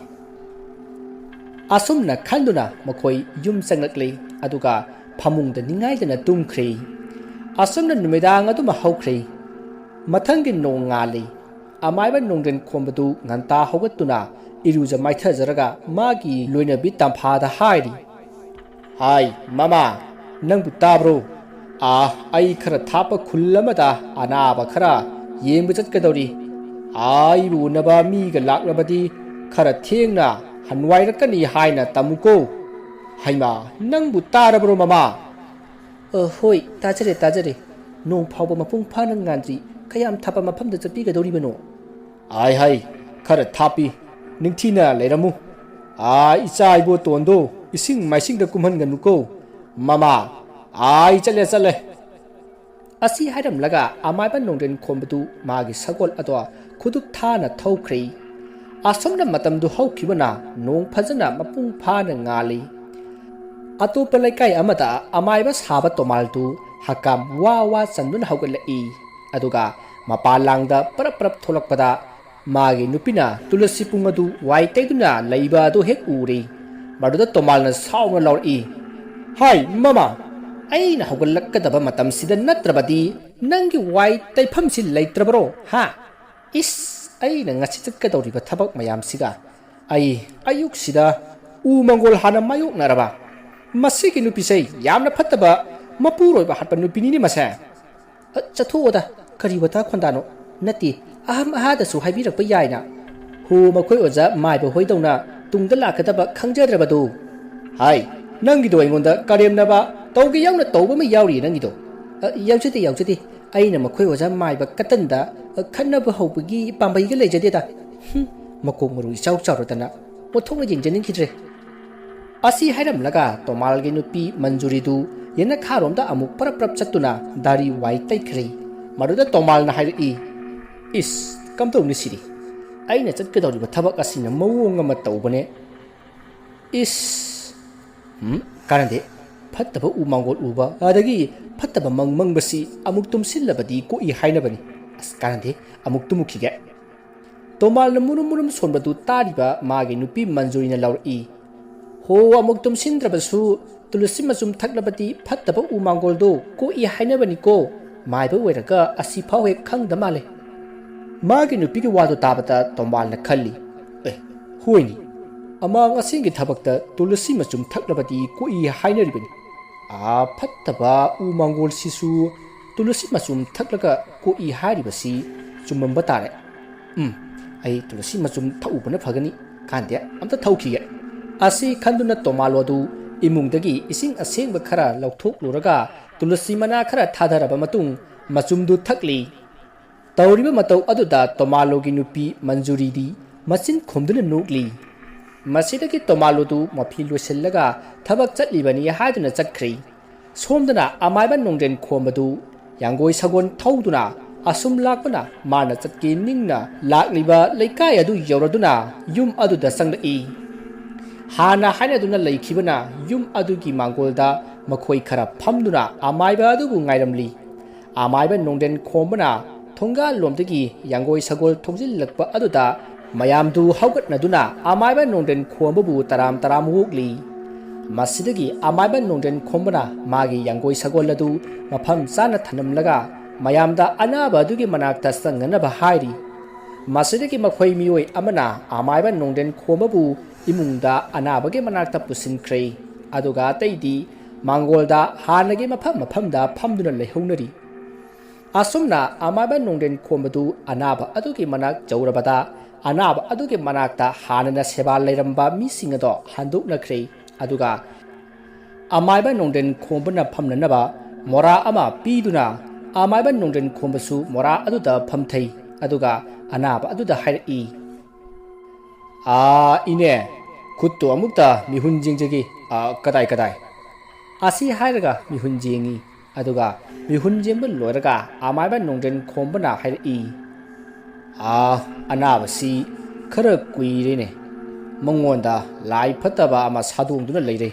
ꯑꯁꯨꯝꯅ ꯈꯟꯗꯨꯅ ꯃꯈꯣꯏ ꯌꯨꯝ ꯆꯪꯂꯛꯂꯤ꯫ ꯑꯗꯨꯒ ꯐꯃꯨꯡꯗ ꯅꯤꯡꯉꯥꯏꯗꯅ ꯇꯨꯝꯈ꯭ꯔꯦ꯫ ꯑꯁꯨꯝꯅ ꯅꯨꯃꯤꯗꯥꯡ ꯑꯗꯨꯃ ꯍꯧꯈ꯭ꯔꯦ꯫ ꯃꯊꯪꯒꯤ ꯅꯣꯡꯉꯥꯜꯂꯤ꯫ ꯑꯃꯥꯏꯕ ꯅꯣꯡꯗ꯭ꯔꯦꯟ ꯈꯣꯝꯕꯗꯨ ꯉꯟꯇꯥ ꯍꯧꯒꯠꯇꯨꯅ ꯏꯔꯨꯖ ꯃꯥꯏꯊꯖꯔꯒ ꯃꯥꯒꯤ ꯂꯣꯏꯅꯕꯤ ꯇꯝꯐꯥꯗ ꯍꯥꯏꯔꯤ, "ꯍꯥꯏ, ꯃꯃꯥ, ꯅꯪꯕꯨ ꯇꯥꯕ꯭ꯔꯣ? ꯑꯥ, ꯑꯩ ꯈꯔ ꯊꯥꯞꯄ ꯈꯨꯜ ꯑꯃꯗ ꯑꯅꯥꯕ ꯈꯔ ꯌꯦꯡꯕ ꯆꯠꯀꯗꯧꯔꯤ꯫ ꯑꯩꯕꯨ ꯎꯅꯕ ꯃꯤꯒ ꯂꯥꯛꯂꯕꯗꯤ ꯈꯔ ꯊꯦꯡꯅ ꯍꯟꯋꯥꯏꯔꯛꯀꯅꯤ ꯍꯥꯏꯅ ꯇꯝꯃꯨꯀꯣ꯫" "ꯍꯩꯃꯥ, ꯅꯪꯕꯨ ꯇꯥꯔꯕ꯭ꯔꯣ, ꯃꯃꯥ?" "ꯑ, ꯍꯣꯏ, ꯇꯥꯖꯔꯦ, ꯇꯥꯖꯔꯦ꯫ ꯅꯣꯡ ꯐꯥꯎꯕ ꯃꯄꯨꯡ ꯐꯥꯅ ꯉꯥꯟꯗ꯭ꯔꯤ꯫ ꯀꯌꯥꯝ ꯊꯥꯞꯄ ꯃꯐꯝꯗ ꯆꯠꯄꯤꯒꯗꯧꯔꯤꯕꯅꯣ?" "ꯍꯥꯏ, ꯍꯥꯏ, ꯈꯔ ꯊꯥꯞꯄꯤ꯫ ꯅꯤꯡꯊꯤꯅ ꯂꯩꯔꯝꯃꯨ꯫ ꯑꯥ, ꯏꯆꯥ ꯏꯕꯣꯇꯣꯟꯗꯣ ꯏꯁꯤꯡ ꯃꯥꯏꯁꯤꯡꯗ ꯀꯨꯝꯍꯟꯒꯅꯨꯀꯣ꯫ ꯃꯃꯥ, ꯑꯥ, ꯑꯩ ꯆꯠꯂꯦ, ꯆꯠꯂꯦ꯫" ꯑꯁꯤ ꯍꯥꯏꯔꯝꯂꯒ ꯑꯃꯥꯏꯕ ꯅꯣꯡꯗ꯭ꯔꯦꯟ ꯈꯣꯝꯕꯗꯨ ꯃꯥꯒꯤ ꯁꯒꯣꯜ ꯑꯗꯣ ꯈꯨꯗꯨꯞ ꯊꯥꯅ ꯊꯧꯈ꯭ꯔꯦ꯫ ꯑꯁꯨꯝꯅ ꯃꯇꯝꯗꯨ ꯍꯧꯈꯤꯕꯅ ꯅꯣꯡ ꯐꯖꯅ ꯃꯄꯨꯡ ꯐꯥꯅ ꯉꯥꯜꯂꯤ꯫ ꯑꯇꯣꯞꯄ ꯂꯩꯀꯥꯏ ꯑꯃꯗ ꯑꯃꯥꯏꯕ ꯁꯥꯕ ꯇꯣꯃꯥꯜꯗꯨ ꯍꯀꯥꯝ ꯋꯥ ꯋꯥ ꯆꯟꯗꯨꯅ ꯍꯧꯒꯠꯂꯛꯏ꯫ ꯑꯗꯨꯒ ꯃꯄꯥꯟ ꯂꯥꯡꯗ ꯄꯔꯞ ꯄꯔꯞ ꯊꯣꯛꯂꯛꯄꯗ ꯃꯥꯒꯤ ꯅꯨꯄꯤꯅ ꯇꯨꯂꯁꯤ ꯄꯨꯡ ꯑꯗꯨ ꯋꯥꯏ ꯇꯩꯗꯨꯅ ꯂꯩꯕ ꯑꯗꯨ ꯍꯦꯛ ꯎꯔꯦ꯫ ꯃꯗꯨꯗ ꯇꯣꯃꯥꯜꯅ ꯁꯥꯎꯅ ꯂꯥꯎꯔꯛꯏ, "ꯍꯥꯏ ꯃꯃꯥ, ꯑꯩꯅ ꯍꯧꯒꯠꯂꯛꯀꯗꯕ ꯃꯇꯝꯁꯤꯗ ꯅꯠꯇ꯭ꯔꯕꯗꯤ ꯅꯪꯒꯤ ꯋꯥꯏ ꯇꯩꯐꯝꯁꯤ ꯂꯩꯇ꯭ꯔꯕꯔꯣ? ꯍꯥ? ꯏꯁ, ꯑꯩꯅ ꯉꯁꯤ ꯆꯠꯀꯗꯧꯔꯤꯕ ꯊꯕꯛ ꯃꯌꯥꯝꯁꯤꯒ꯫ ꯑꯩ ꯑꯌꯨꯛꯁꯤꯗ ꯎ ꯃꯪꯒꯣꯜ ꯍꯥꯟꯅ ꯃꯥꯌꯣꯛꯅꯔꯕ? ꯃꯁꯤꯒꯤ ꯅꯨꯄꯤꯁꯦ ꯌꯥꯝꯅ ꯐꯠꯇꯕ, ꯃꯄꯨꯔꯣꯏꯕ ꯍꯥꯠꯄ ꯅꯨꯄꯤꯅꯤꯅꯦ ꯃꯁꯦ꯫ ꯑ, ꯆꯠꯊꯣꯛꯑꯣꯗ, ꯀꯔꯤ ꯋꯥꯇꯥ ꯈꯣꯟꯗꯥꯅꯣ? ꯅꯠꯇꯦ, ꯑꯍꯝ ꯑꯍꯥꯗꯁꯨ ꯍꯥꯏꯕꯤꯔꯛꯄ ꯌꯥꯏꯅ꯫ ꯍꯣ, ꯃꯈꯣꯏ ꯑꯣꯖꯥ ꯃꯥꯏꯕ ꯍꯣꯏꯗꯧꯅ ꯇꯨꯡꯗ ꯂꯥꯛꯀꯗꯕ ꯈꯪꯖꯗ꯭ꯔꯕꯗꯨ꯫ ꯍꯥꯏ, ꯅꯪꯒꯤꯗꯣ ꯑꯩꯉꯣꯟꯗ ꯀꯔꯦꯝꯅꯕ ꯇꯧꯒꯦ ꯌꯥꯎꯅ ꯇꯧꯕ ꯑꯃ ꯌꯥꯎꯔꯤꯌꯦ ꯅꯪꯒꯤꯗꯣ꯫ ꯑ, ꯌꯥꯎꯖꯗꯦ, ꯌꯥꯎꯖꯗꯦ꯫ ꯑꯩꯅ ꯃꯈꯣꯏ ꯑꯣꯖꯥ ꯃꯥꯏꯕ ꯀꯇꯟꯗ, ꯑ, ꯈꯠꯅꯕ ꯍꯧꯕꯒꯤ ꯄꯥꯝꯕꯩꯒ ꯂꯩꯖꯗꯦꯗ꯫ ꯍꯨꯝ, ꯃꯀꯣꯛ ꯃꯔꯨ ꯏꯆꯥꯎ ꯆꯥꯎꯔꯗꯅ ꯑꯣꯟꯊꯣꯛꯅ ꯌꯦꯡꯖꯅꯤꯡꯈꯤꯗ꯭ꯔꯦ꯫ ꯑꯁꯤ ꯍꯥꯏꯔꯝꯂꯒ ꯇꯣꯃꯥꯜꯒꯤ ꯅꯨꯄꯤ ꯃꯟꯖꯨꯔꯤꯗꯨ ꯌꯦꯅꯈꯥꯔꯣꯝꯗ ꯑꯃꯨꯛ ꯄꯔꯞ ꯄꯔꯞ ꯆꯠꯇꯨꯅ ꯗꯥꯔꯤ ꯋꯥꯏ ꯇꯩꯈ꯭ꯔꯦ꯫ ꯃꯗꯨꯗ ꯇꯣꯃꯥꯜꯅ ꯍꯥꯏꯔꯛꯏ, "ꯏꯁ, ꯀꯝꯗꯧꯅꯤ ꯁꯤꯗꯤ? ꯑꯩꯅ ꯆꯠꯀꯗꯧꯔꯤꯕ ꯊꯕꯛ ꯑꯁꯤꯅ ꯃꯑꯣꯡ ꯑꯃ ꯇꯧꯕꯅꯦ꯫ ꯏꯁ, ꯎꯝ, ꯀꯥꯟꯅꯗꯦ꯫ ꯐꯠꯇꯕ ꯎ ꯃꯥꯡꯒꯣꯜ ꯎꯕ, ꯑꯗꯒꯤ ꯐꯠꯇꯕ ꯃꯪ ꯃꯪꯕꯁꯤ ꯑꯃꯨꯛ ꯇꯨꯝꯁꯤꯜꯂꯕꯗꯤ ꯀꯣꯛꯏ ꯍꯥꯏꯅꯕꯅꯤ꯫ ꯑꯁ, ꯀꯥꯟꯅꯗꯦ, ꯑꯃꯨꯛ ꯇꯨꯝꯃꯨꯈꯤꯒꯦ"꯫ ꯇꯣꯃꯥꯜꯅ ꯃꯨꯔꯨꯝ ꯃꯨꯔꯨꯝ ꯁꯣꯟꯕꯗꯨ ꯇꯥꯔꯤꯕ ꯃꯥꯒꯤ ꯅꯨꯄꯤ ꯃꯟꯖꯨꯔꯤꯅ ꯂꯥꯎꯔꯛꯏ, "ꯍꯣ, ꯑꯃꯨꯛ ꯇꯨꯝꯁꯤꯟꯗ꯭ꯔꯕꯁꯨ ꯇꯨꯂꯁꯤ ꯃꯆꯨꯝ ꯊꯛꯂꯕꯗꯤ ꯐꯠꯇꯕ ꯎ ꯃꯥꯡꯒꯣꯜꯗꯣ ꯀꯣꯛꯏ ꯍꯥꯏꯅꯕꯅꯤꯀꯣ꯫ ꯃꯥꯏꯕ ꯑꯣꯏꯔꯒ ꯑꯁꯤꯐꯥꯎ ꯍꯦꯛ ꯈꯪꯗ ꯃꯥꯜꯂꯦ"꯫ ꯃꯥꯒꯤ ꯅꯨꯄꯤꯒꯤ ꯋꯥꯗꯨ ꯇꯥꯕꯗ ꯇꯣꯃꯥꯜꯅ ꯈꯜꯂꯤ, "ꯑꯦ, ꯍꯣꯏꯅꯤ, ꯑꯃꯥꯡ ꯑꯁꯦꯡꯒꯤ ꯊꯕꯛꯇ ꯇꯨꯂꯁꯤ ꯃꯆꯨꯝ ꯊꯛꯂꯕꯗꯤ ꯀꯣꯛꯏ ꯍꯥꯏꯅꯔꯤꯕꯅꯤ꯫ ꯑꯥ, ꯐꯠꯇꯕ ꯎ ꯃꯥꯡꯒꯣꯜꯁꯤꯁꯨ ꯇꯨꯂꯁꯤ ꯃꯆꯨꯝ ꯊꯛꯂꯒ ꯀꯣꯛꯏ ꯍꯥꯏꯔꯤꯕꯁꯤ ꯆꯨꯝꯃꯝꯕ ꯇꯥꯔꯦ꯫ ꯎꯝ, ꯑꯩ ꯇꯨꯂꯁꯤ ꯃꯆꯨꯝ ꯊꯛꯎꯕꯅ ꯐꯒꯅꯤ꯫ ꯀꯥꯟꯗꯦ, ꯑꯝꯇ ꯊꯛꯎꯈꯤꯒꯦ"꯫ ꯑꯁꯤ ꯈꯟꯗꯨꯅ ꯇꯣꯃꯥꯜꯂꯣꯗꯨ ꯏꯃꯨꯡꯗꯒꯤ ꯏꯁꯤꯡ ꯑꯁꯦꯡꯕ ꯈꯔ ꯂꯧꯊꯣꯛꯂꯨꯔꯒ ꯇꯨꯂꯁꯤ ꯃꯅꯥ ꯈꯔ ꯊꯥꯗꯔꯕ ꯃꯇꯨꯡ ꯃꯆꯨꯝꯗꯨ ꯊꯛꯂꯤ꯫ ꯇꯧꯔꯤꯕ ꯃꯇꯧ ꯑꯗꯨꯗ ꯇꯣꯃꯥꯂꯣꯒꯤ ꯅꯨꯄꯤ ꯃꯟꯖꯨꯔꯤꯗꯤ ꯃꯆꯤꯟ ꯈꯨꯝꯗꯨꯅ ꯅꯣꯛꯂꯤ꯫ ꯃꯁꯤꯗꯒꯤ ꯇꯣꯃꯥꯂꯣꯗꯨ ꯃꯐꯤ ꯂꯣꯏꯁꯤꯜꯂꯒ ꯊꯕꯛ ꯆꯠꯂꯤꯕꯅꯤ ꯍꯥꯏꯗꯨꯅ ꯆꯠꯈ꯭ꯔꯦ꯫ ꯁꯣꯝꯗꯅ ꯑꯃꯥꯏꯕ ꯅꯣꯡꯗ꯭ꯔꯦꯟ ꯈꯣꯝꯕꯗꯨ ꯌꯥꯡꯒꯣꯏ ꯁꯒꯣꯜ ꯊꯧꯗꯨꯅ ꯑꯁꯨꯝ ꯂꯥꯛꯄꯅ ꯃꯥꯅ ꯆꯠꯀꯦ ꯅꯤꯡꯅ ꯂꯥꯛꯂꯤꯕ ꯂꯩꯀꯥꯏ ꯑꯗꯨ ꯌꯧꯔꯗꯨꯅ ꯌꯨꯝ ꯑꯗꯨꯗ ꯆꯪꯂꯛꯏ꯫ ꯍꯥꯟꯅ ꯍꯥꯏꯅꯗꯨꯅ ꯂꯩꯈꯤꯕꯅ ꯌꯨꯝ ꯑꯗꯨꯒꯤ ꯃꯥꯡꯒꯣꯜꯗ ꯃꯈꯣꯏ ꯈꯔ ꯐꯝꯗꯨꯅ ꯑꯃꯥꯏꯕ ꯑꯗꯨꯕꯨ ꯉꯥꯏꯔꯝꯂꯤ꯫ ꯑꯃꯥꯏꯕ ꯅꯣꯡꯗꯦꯟ ꯈꯣꯝꯕꯅ ꯊꯣꯡꯒꯥꯜꯂꯣꯝꯗꯒꯤ ꯌꯥꯡꯒꯣꯏ ꯁꯒꯣꯜ ꯊꯧꯖꯤꯜꯂꯛꯄ ꯑꯗꯨꯗ ꯃꯌꯥꯝꯗꯨ ꯍꯧꯒꯠꯅꯗꯨꯅ ꯑꯃꯥꯏꯕ ꯅꯣꯡꯗꯦꯟ ꯈꯣꯝꯕꯕꯨ ꯇꯔꯥꯝ ꯇꯔꯥꯝ ꯑꯣꯛꯂꯤ꯫ ꯃꯁꯤꯗꯒꯤ ꯑꯃꯥꯏꯕ ꯅꯣꯡꯗ꯭ꯔꯦꯟ ꯈꯣꯝꯕꯅ ꯃꯥꯒꯤ ꯌꯥꯡꯒꯣꯏ ꯁꯒꯣꯜ ꯑꯗꯨ ꯃꯐꯝ ꯆꯥꯅ ꯊꯅꯝꯂꯒ ꯃꯌꯥꯝꯗ ꯑꯅꯥꯕ ꯑꯗꯨꯒꯤ ꯃꯅꯥꯛꯇ ꯆꯪꯅꯅꯕ ꯍꯥꯏꯔꯤ꯫ ꯃꯁꯤꯗꯒꯤ ꯃꯈꯣꯏ ꯃꯤꯑꯣꯏ ꯑꯃꯅ ꯑꯃꯥꯏꯕ ꯅꯣꯡꯗ꯭ꯔꯦꯟ ꯈꯣꯝꯕꯕꯨ ꯏꯃꯨꯡꯗ ꯑꯅꯥꯕꯒꯤ ꯃꯅꯥꯛꯇ ꯄꯨꯁꯤꯟꯈ꯭ꯔꯦ꯫ ꯑꯗꯨꯒ ꯑꯇꯩꯗꯤ ꯃꯥꯡꯒꯣꯜꯗ ꯍꯥꯟꯅꯒꯤ ꯃꯐꯝ ꯃꯐꯝꯗ ꯐꯝꯗꯨꯅ ꯂꯩꯍꯧꯅꯔꯤ꯫ ꯑꯁꯨꯝꯅ ꯑꯃꯥꯏꯕ ꯅꯣꯡꯗ꯭ꯔꯦꯟ ꯈꯣꯝꯕꯗꯨ ꯑꯅꯥꯕ ꯑꯗꯨꯒꯤ ꯃꯅꯥꯛ ꯌꯧꯔꯕꯗ ꯑꯅꯥꯕ ꯑꯗꯨꯒꯤ ꯃꯅꯥꯛꯇ ꯍꯥꯟꯅꯅ ꯁꯦꯕꯥ ꯂꯩꯔꯝꯕ ꯃꯤꯁꯤꯡ ꯑꯗꯣ ꯍꯟꯗꯣꯛꯅꯈ꯭ꯔꯦ꯫ ꯑꯗꯨꯒ ꯑꯃꯥꯏꯕ ꯅꯣꯡꯗ꯭ꯔꯦꯟ ꯈꯣꯝꯕꯅ ꯐꯝꯅꯅꯕ ꯃꯣꯔꯥ ꯑꯃ ꯄꯤꯗꯨꯅ ꯑꯃꯥꯏꯕ ꯅꯣꯡꯗ꯭ꯔꯦꯟ ꯈꯣꯝꯕꯁꯨ ꯃꯣꯔꯥ ꯑꯗꯨꯗ ꯐꯝꯊꯩ꯫ ꯑꯗꯨꯒ ꯑꯅꯥꯕ ꯑꯗꯨꯗ ꯍꯥꯏꯔꯛꯏ, "ꯑꯥ, ꯏꯅꯦ, ꯈꯨꯠꯇꯣ ꯑꯃꯨꯛꯇ ꯃꯤꯍꯨꯟ ꯌꯦꯡꯖꯒꯦ꯫ ꯑꯥ, ꯀꯗꯥꯏ, ꯀꯗꯥꯏ?" ꯑꯁꯤ ꯍꯥꯏꯔꯒ ꯃꯤꯍꯨꯟ ꯌꯦꯡꯉꯤ꯫ ꯑꯗꯨꯒ ꯃꯤꯍꯨꯟ ꯌꯦꯡꯕ ꯂꯣꯏꯔꯒ ꯑꯃꯥꯏꯕ ꯅꯣꯡꯗ꯭ꯔꯦꯟ ꯈꯣꯝꯕꯅ ꯍꯥꯏꯔꯛꯏ, "ꯑꯥ, ꯑꯅꯥꯕꯁꯤ ꯈꯔ ꯀꯨꯏꯔꯦꯅꯦ꯫ ꯃꯉꯣꯟꯗ ꯂꯥꯏ ꯐꯠꯇꯕ ꯑꯃ ꯁꯥꯗꯣꯡꯗꯨꯅ ꯂꯩꯔꯦ꯫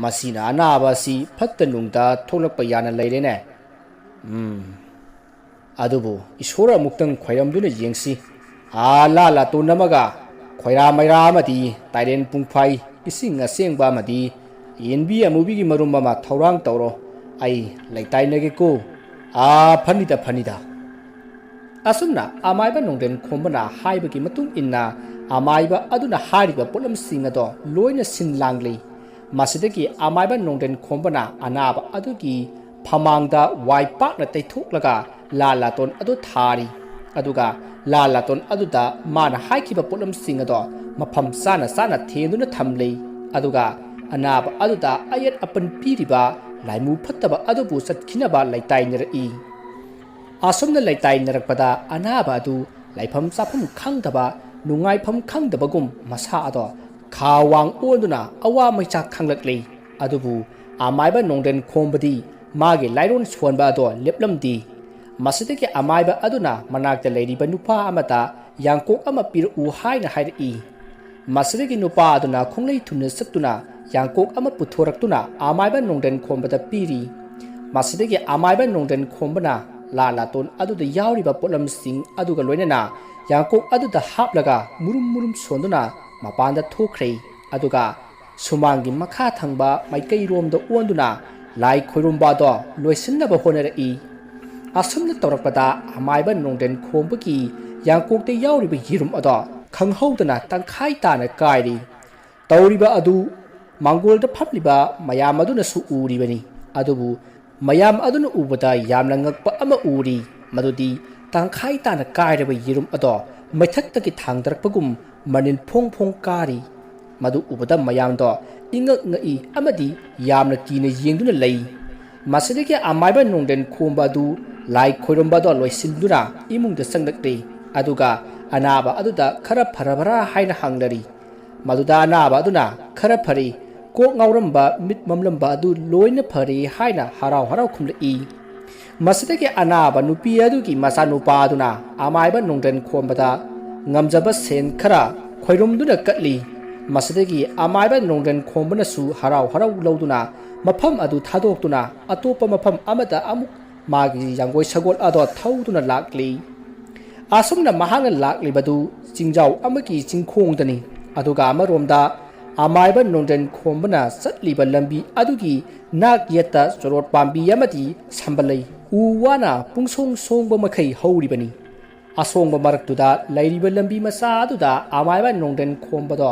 ꯃꯁꯤꯅ ꯑꯅꯥꯕ ꯑꯁꯤ ꯐꯠꯇ ꯅꯨꯡꯗ ꯊꯣꯛꯂꯛꯄ ꯌꯥꯅ ꯂꯩꯔꯦꯅꯦ꯫ ꯎꯝ, ꯑꯗꯨꯕꯨ ꯏꯁꯣꯔ ꯑꯃꯨꯛꯇꯪ ꯈꯣꯏꯔꯝꯗꯨꯅ ꯌꯦꯡꯁꯤ꯫ ꯑꯥ, ꯂꯥ ꯂꯥꯇꯣꯟ ꯑꯃꯒ ꯈꯣꯏꯔꯥ ꯃꯩꯔꯥ ꯑꯃꯗꯤ ꯇꯥꯏꯔꯦꯟ ꯄꯨꯡꯐꯥꯏ, ꯏꯁꯤꯡ ꯑꯁꯦꯡꯕ ꯑꯃꯗꯤ ꯌꯦꯟꯕꯤ ꯑꯃꯨꯕꯤꯒꯤ ꯃꯔꯨꯝ ꯑꯃ ꯊꯧꯔꯥꯡ ꯇꯧꯔꯣ꯫ ꯑꯩ ꯂꯩꯇꯥꯏꯅꯒꯦꯀꯣ꯫ ꯑꯥ, ꯐꯅꯤꯗ, ꯐꯅꯤꯗ꯫" ꯑꯁꯨꯝꯅ ꯑꯃꯥꯏꯕ ꯅꯣꯡꯗ꯭ꯔꯦꯟ ꯈꯣꯝꯕꯅ ꯍꯥꯏꯕꯒꯤ ꯃꯇꯨꯡ ꯏꯟꯅ ꯑꯃꯥꯏꯕ ꯑꯗꯨꯅ ꯍꯥꯏꯔꯤꯕ ꯄꯣꯠꯂꯝꯁꯤꯡ ꯑꯗꯣ ꯂꯣꯏꯅ ꯁꯤꯟ ꯂꯥꯡꯂꯤ꯫ ꯃꯁꯤꯗꯒꯤ ꯑꯃꯥꯏꯕ ꯅꯣꯡꯗ꯭ꯔꯦꯟ ꯈꯣꯝꯕꯅ ꯑꯅꯥꯕ ꯑꯗꯨꯒꯤ ꯐꯃꯥꯡꯗ ꯋꯥꯏ ꯄꯥꯛꯅ ꯇꯩꯊꯣꯛꯂꯒ ꯂꯥ ꯂꯥꯇꯣꯟ ꯑꯗꯨ ꯊꯥꯔꯤ꯫ ꯑꯗꯨꯒ ꯂꯥ ꯂꯥꯇꯣꯟ ꯑꯗꯨꯗ ꯃꯥꯅ ꯍꯥꯏꯈꯤꯕ ꯄꯣꯠꯂꯝꯁꯤꯡ ꯑꯗꯣ ꯃꯐꯝ ꯆꯥꯅ ꯆꯥꯅ ꯊꯦꯟꯗꯨꯅ ꯊꯝꯂꯤ꯫ ꯑꯗꯨꯒ ꯑꯅꯥꯕ ꯑꯗꯨꯗ ꯑꯌꯦꯠ ꯑꯄꯟ ꯄꯤꯔꯤꯕ ꯂꯥꯏꯃꯨ ꯐꯠꯇꯕ ꯑꯗꯨꯕꯨ ꯆꯠꯈꯤꯅꯕ ꯂꯩꯇꯥꯏꯅꯔꯛꯏ꯫ ꯑꯁꯨꯝꯅ ꯂꯩꯇꯥꯏꯅꯔꯛꯄꯗ ꯑꯅꯥꯕ ꯑꯗꯨ ꯂꯩꯐꯝ ꯆꯥꯐꯝ ꯈꯪꯗꯕ, ꯅꯨꯡꯉꯥꯏꯐꯝ ꯈꯪꯗꯕꯒꯨꯝ ꯃꯁꯥ ꯑꯗꯣ ꯈꯥ ꯋꯥꯡ ꯑꯣꯟꯗꯨꯅ ꯑꯋꯥ ꯃꯩꯆꯥꯛ ꯈꯥꯡꯂꯛꯂꯤ꯫ ꯑꯗꯨꯕꯨ ꯑꯃꯥꯏꯕ ꯅꯣꯡꯗ꯭ꯔꯦꯟ ꯈꯣꯝꯕꯗꯤ ꯃꯥꯒꯤ ꯂꯥꯏꯔꯣꯟ ꯁꯣꯟꯕ ꯑꯗꯣ ꯂꯦꯞꯂꯝꯗꯦ꯫ ꯃꯁꯤꯗꯒꯤ ꯑꯃꯥꯏꯕ ꯑꯗꯨꯅ ꯃꯅꯥꯛꯇ ꯂꯩꯔꯤꯕ ꯅꯨꯄꯥ ꯑꯃꯗ ꯌꯥꯡꯀꯣꯛ ꯑꯃ ꯄꯤꯔꯛꯎ ꯍꯥꯏꯅ ꯍꯥꯏꯔꯛꯏ꯫ ꯃꯁꯤꯗꯒꯤ ꯅꯨꯄꯥ ꯑꯗꯨꯅ ꯈꯣꯡꯂꯩ ꯊꯨꯝꯅ ꯆꯠꯇꯨꯅ ꯌꯥꯡꯀꯣꯛ ꯑꯃ ꯄꯨꯊꯣꯔꯛꯇꯨꯅ ꯑꯃꯥꯏꯕ ꯅꯣꯡꯗ꯭ꯔꯦꯟ ꯈꯣꯝꯕꯗ ꯄꯤꯔꯤ꯫ ꯃꯁꯤꯗꯒꯤ ꯑꯃꯥꯏꯕ ꯅꯣꯡꯗ꯭ꯔꯦꯟ ꯈꯣꯝꯕꯅ ꯂꯥ ꯂꯥꯇꯣꯟ ꯑꯗꯨꯗ ꯌꯥꯎꯔꯤꯕ ꯄꯣꯠꯂꯝꯁꯤꯡ ꯑꯗꯨꯒ ꯂꯣꯏꯅꯅ ꯌꯥꯡꯀꯣꯛ ꯑꯗꯨꯗ ꯍꯥꯞꯂꯒ ꯃꯨꯔꯨꯝ ꯃꯨꯔꯨꯝ ꯁꯣꯟꯗꯨꯅ ꯃꯄꯥꯟꯗ ꯊꯣꯛꯈ꯭ꯔꯦ꯫ ꯑꯗꯨꯒ ꯁꯨꯃꯥꯡꯒꯤ ꯃꯈꯥ ꯊꯪꯕ ꯃꯥꯏꯀꯩꯔꯣꯝꯗ ꯑꯣꯟꯗꯨꯅ ꯂꯥꯏ ꯈꯣꯏꯔꯨꯝꯕ ꯑꯗꯣ ꯂꯣꯏꯁꯤꯟꯅꯕ ꯍꯣꯠꯅꯔꯛꯏ꯫ ꯑꯁꯨꯝꯅ ꯇꯧꯔꯛꯄꯗ ꯑꯃꯥꯏꯕ ꯅꯣꯡꯗ꯭ꯔꯦꯟ ꯈꯣꯝꯕꯒꯤ ꯌꯥꯡꯀꯣꯛꯇ ꯌꯥꯎꯔꯤꯕ ꯌꯦꯔꯨꯝ ꯑꯗꯣ ꯈꯪꯍꯧꯗꯅ ꯇꯪꯈꯥꯏ ꯇꯥꯅ ꯀꯥꯏꯔꯤ꯫ ꯇꯧꯔꯤꯕ ꯑꯗꯨ ꯃꯥꯡꯒꯣꯜꯗ ꯐꯝꯂꯤꯕ ꯃꯌꯥꯝ ꯑꯗꯨꯅꯁꯨ ꯎꯔꯤꯕꯅꯤ꯫ ꯑꯗꯨꯕꯨ ꯃꯌꯥꯝ ꯑꯗꯨꯅ ꯎꯕꯗ ꯌꯥꯝꯅ ꯉꯛꯄ ꯑꯃ ꯎꯔꯤ꯫ ꯃꯗꯨꯗꯤ ꯇꯪꯈꯥꯏ ꯇꯥꯅ ꯀꯥꯏꯔꯕ ꯌꯦꯔꯨꯝ ꯑꯗꯣ ꯃꯩꯊꯛꯇꯒꯤ ꯊꯥꯡꯗꯔꯛꯄꯒꯨꯝ ꯃꯅꯤꯜ ꯐꯣꯡ ꯐꯣꯡ ꯀꯥꯔꯤ꯫ ꯃꯗꯨ ꯎꯕꯗ ꯃꯌꯥꯝꯗꯣ ꯏꯉꯛ ꯉꯛꯏ ꯑꯃꯗꯤ ꯌꯥꯝꯅ ꯀꯤꯅ ꯌꯦꯡꯗꯨꯅ ꯂꯩ꯫ ꯃꯁꯤꯗꯒꯤ ꯑꯃꯥꯏꯕ ꯅꯣꯡꯗ꯭ꯔꯦꯟ ꯈꯣꯝꯕ ꯑꯗꯨ ꯂꯥꯏ ꯈꯣꯏꯔꯝꯕꯗꯣ ꯂꯣꯏꯁꯤꯟꯗꯨꯅ ꯏꯃꯨꯡꯗ ꯆꯪꯂꯛꯂꯤ꯫ ꯑꯗꯨꯒ ꯑꯅꯥꯕ ꯑꯗꯨꯗ ꯈꯔ ꯐꯔꯕ꯭ꯔꯥ ꯍꯥꯏꯅ ꯍꯪꯂꯔꯤ꯫ ꯃꯗꯨꯗ ꯑꯅꯥꯕ ꯑꯗꯨꯅ ꯈꯔ ꯐꯔꯦ, ꯀꯣꯛ ꯉꯥꯎꯔꯝꯕ, ꯃꯤꯠ ꯃꯝꯂꯝꯕ ꯑꯗꯨ ꯂꯣꯏꯅ ꯐꯔꯦ ꯍꯥꯏꯅ ꯍꯔꯥꯎ ꯍꯔꯥꯎ ꯈꯨꯝꯂꯛꯏ꯫ ꯃꯁꯤꯗꯒꯤ ꯑꯅꯥꯕ ꯅꯨꯄꯤ ꯑꯗꯨꯒꯤ ꯃꯆꯥꯅꯨꯄꯥ ꯑꯗꯨꯅ ꯑꯃꯥꯏꯕ ꯅꯣꯡꯗ꯭ꯔꯦꯟ ꯈꯣꯝꯕꯗ ꯉꯝꯖꯕ ꯁꯦꯟ ꯈꯔ ꯈꯣꯏꯔꯨꯝꯗꯨꯅ ꯀꯠꯂꯤ꯫ ꯃꯁꯤꯗꯒꯤ ꯑꯃꯥꯏꯕ ꯅꯣꯡꯗ꯭ꯔꯦꯟ ꯈꯣꯝꯕꯅꯁꯨ ꯍꯔꯥꯎ ꯍꯔꯥꯎ ꯂꯧꯗꯨꯅ ꯃꯐꯝ ꯑꯗꯨ ꯊꯥꯗꯣꯛꯇꯨꯅ ꯑꯇꯣꯞꯄ ꯃꯐꯝ ꯑꯃꯗ ꯑꯃꯨꯛ ꯃꯥꯒꯤ ꯌꯥꯡꯒꯣꯏ ꯁꯒꯣꯜ ꯑꯗꯣ ꯊꯧꯗꯨꯅ ꯂꯥꯛꯂꯤ꯫ ꯑꯁꯨꯝꯅ ꯃꯍꯥꯛꯅ ꯂꯥꯛꯂꯤꯕꯗꯨ ꯆꯤꯡꯖꯥꯎ ꯑꯃꯒꯤ ꯆꯤꯡꯈꯣꯡꯗꯅꯤ꯫ ꯑꯗꯨꯒ ꯑꯃꯔꯣꯝꯗ ꯑꯃꯥꯏꯕ ꯅꯣꯡꯗ꯭ꯔꯦꯟ ꯈꯣꯝꯕꯅ ꯆꯠꯂꯤꯕ ꯂꯝꯕꯤ ꯑꯗꯨꯒꯤ ꯅꯥꯛ ꯌꯦꯠꯇ ꯆꯣꯔꯣꯠ ꯄꯥꯝꯕꯤ ꯑꯃꯗꯤ ꯁꯝꯕꯜꯂꯩ ꯎ ꯋꯥꯅ ꯄꯨꯡꯁꯣꯡ ꯁꯣꯡꯕ ꯃꯈꯩ ꯍꯧꯔꯤꯕꯅꯤ꯫ ꯑꯁꯣꯡꯕ ꯃꯔꯛꯇꯨꯗ ꯂꯩꯔꯤꯕ ꯂꯝꯕꯤ ꯃꯆꯥ ꯑꯗꯨꯗ ꯑꯃꯥꯏꯕ ꯅꯣꯡꯗ꯭ꯔꯦꯟ ꯈꯣꯝꯕꯗꯣ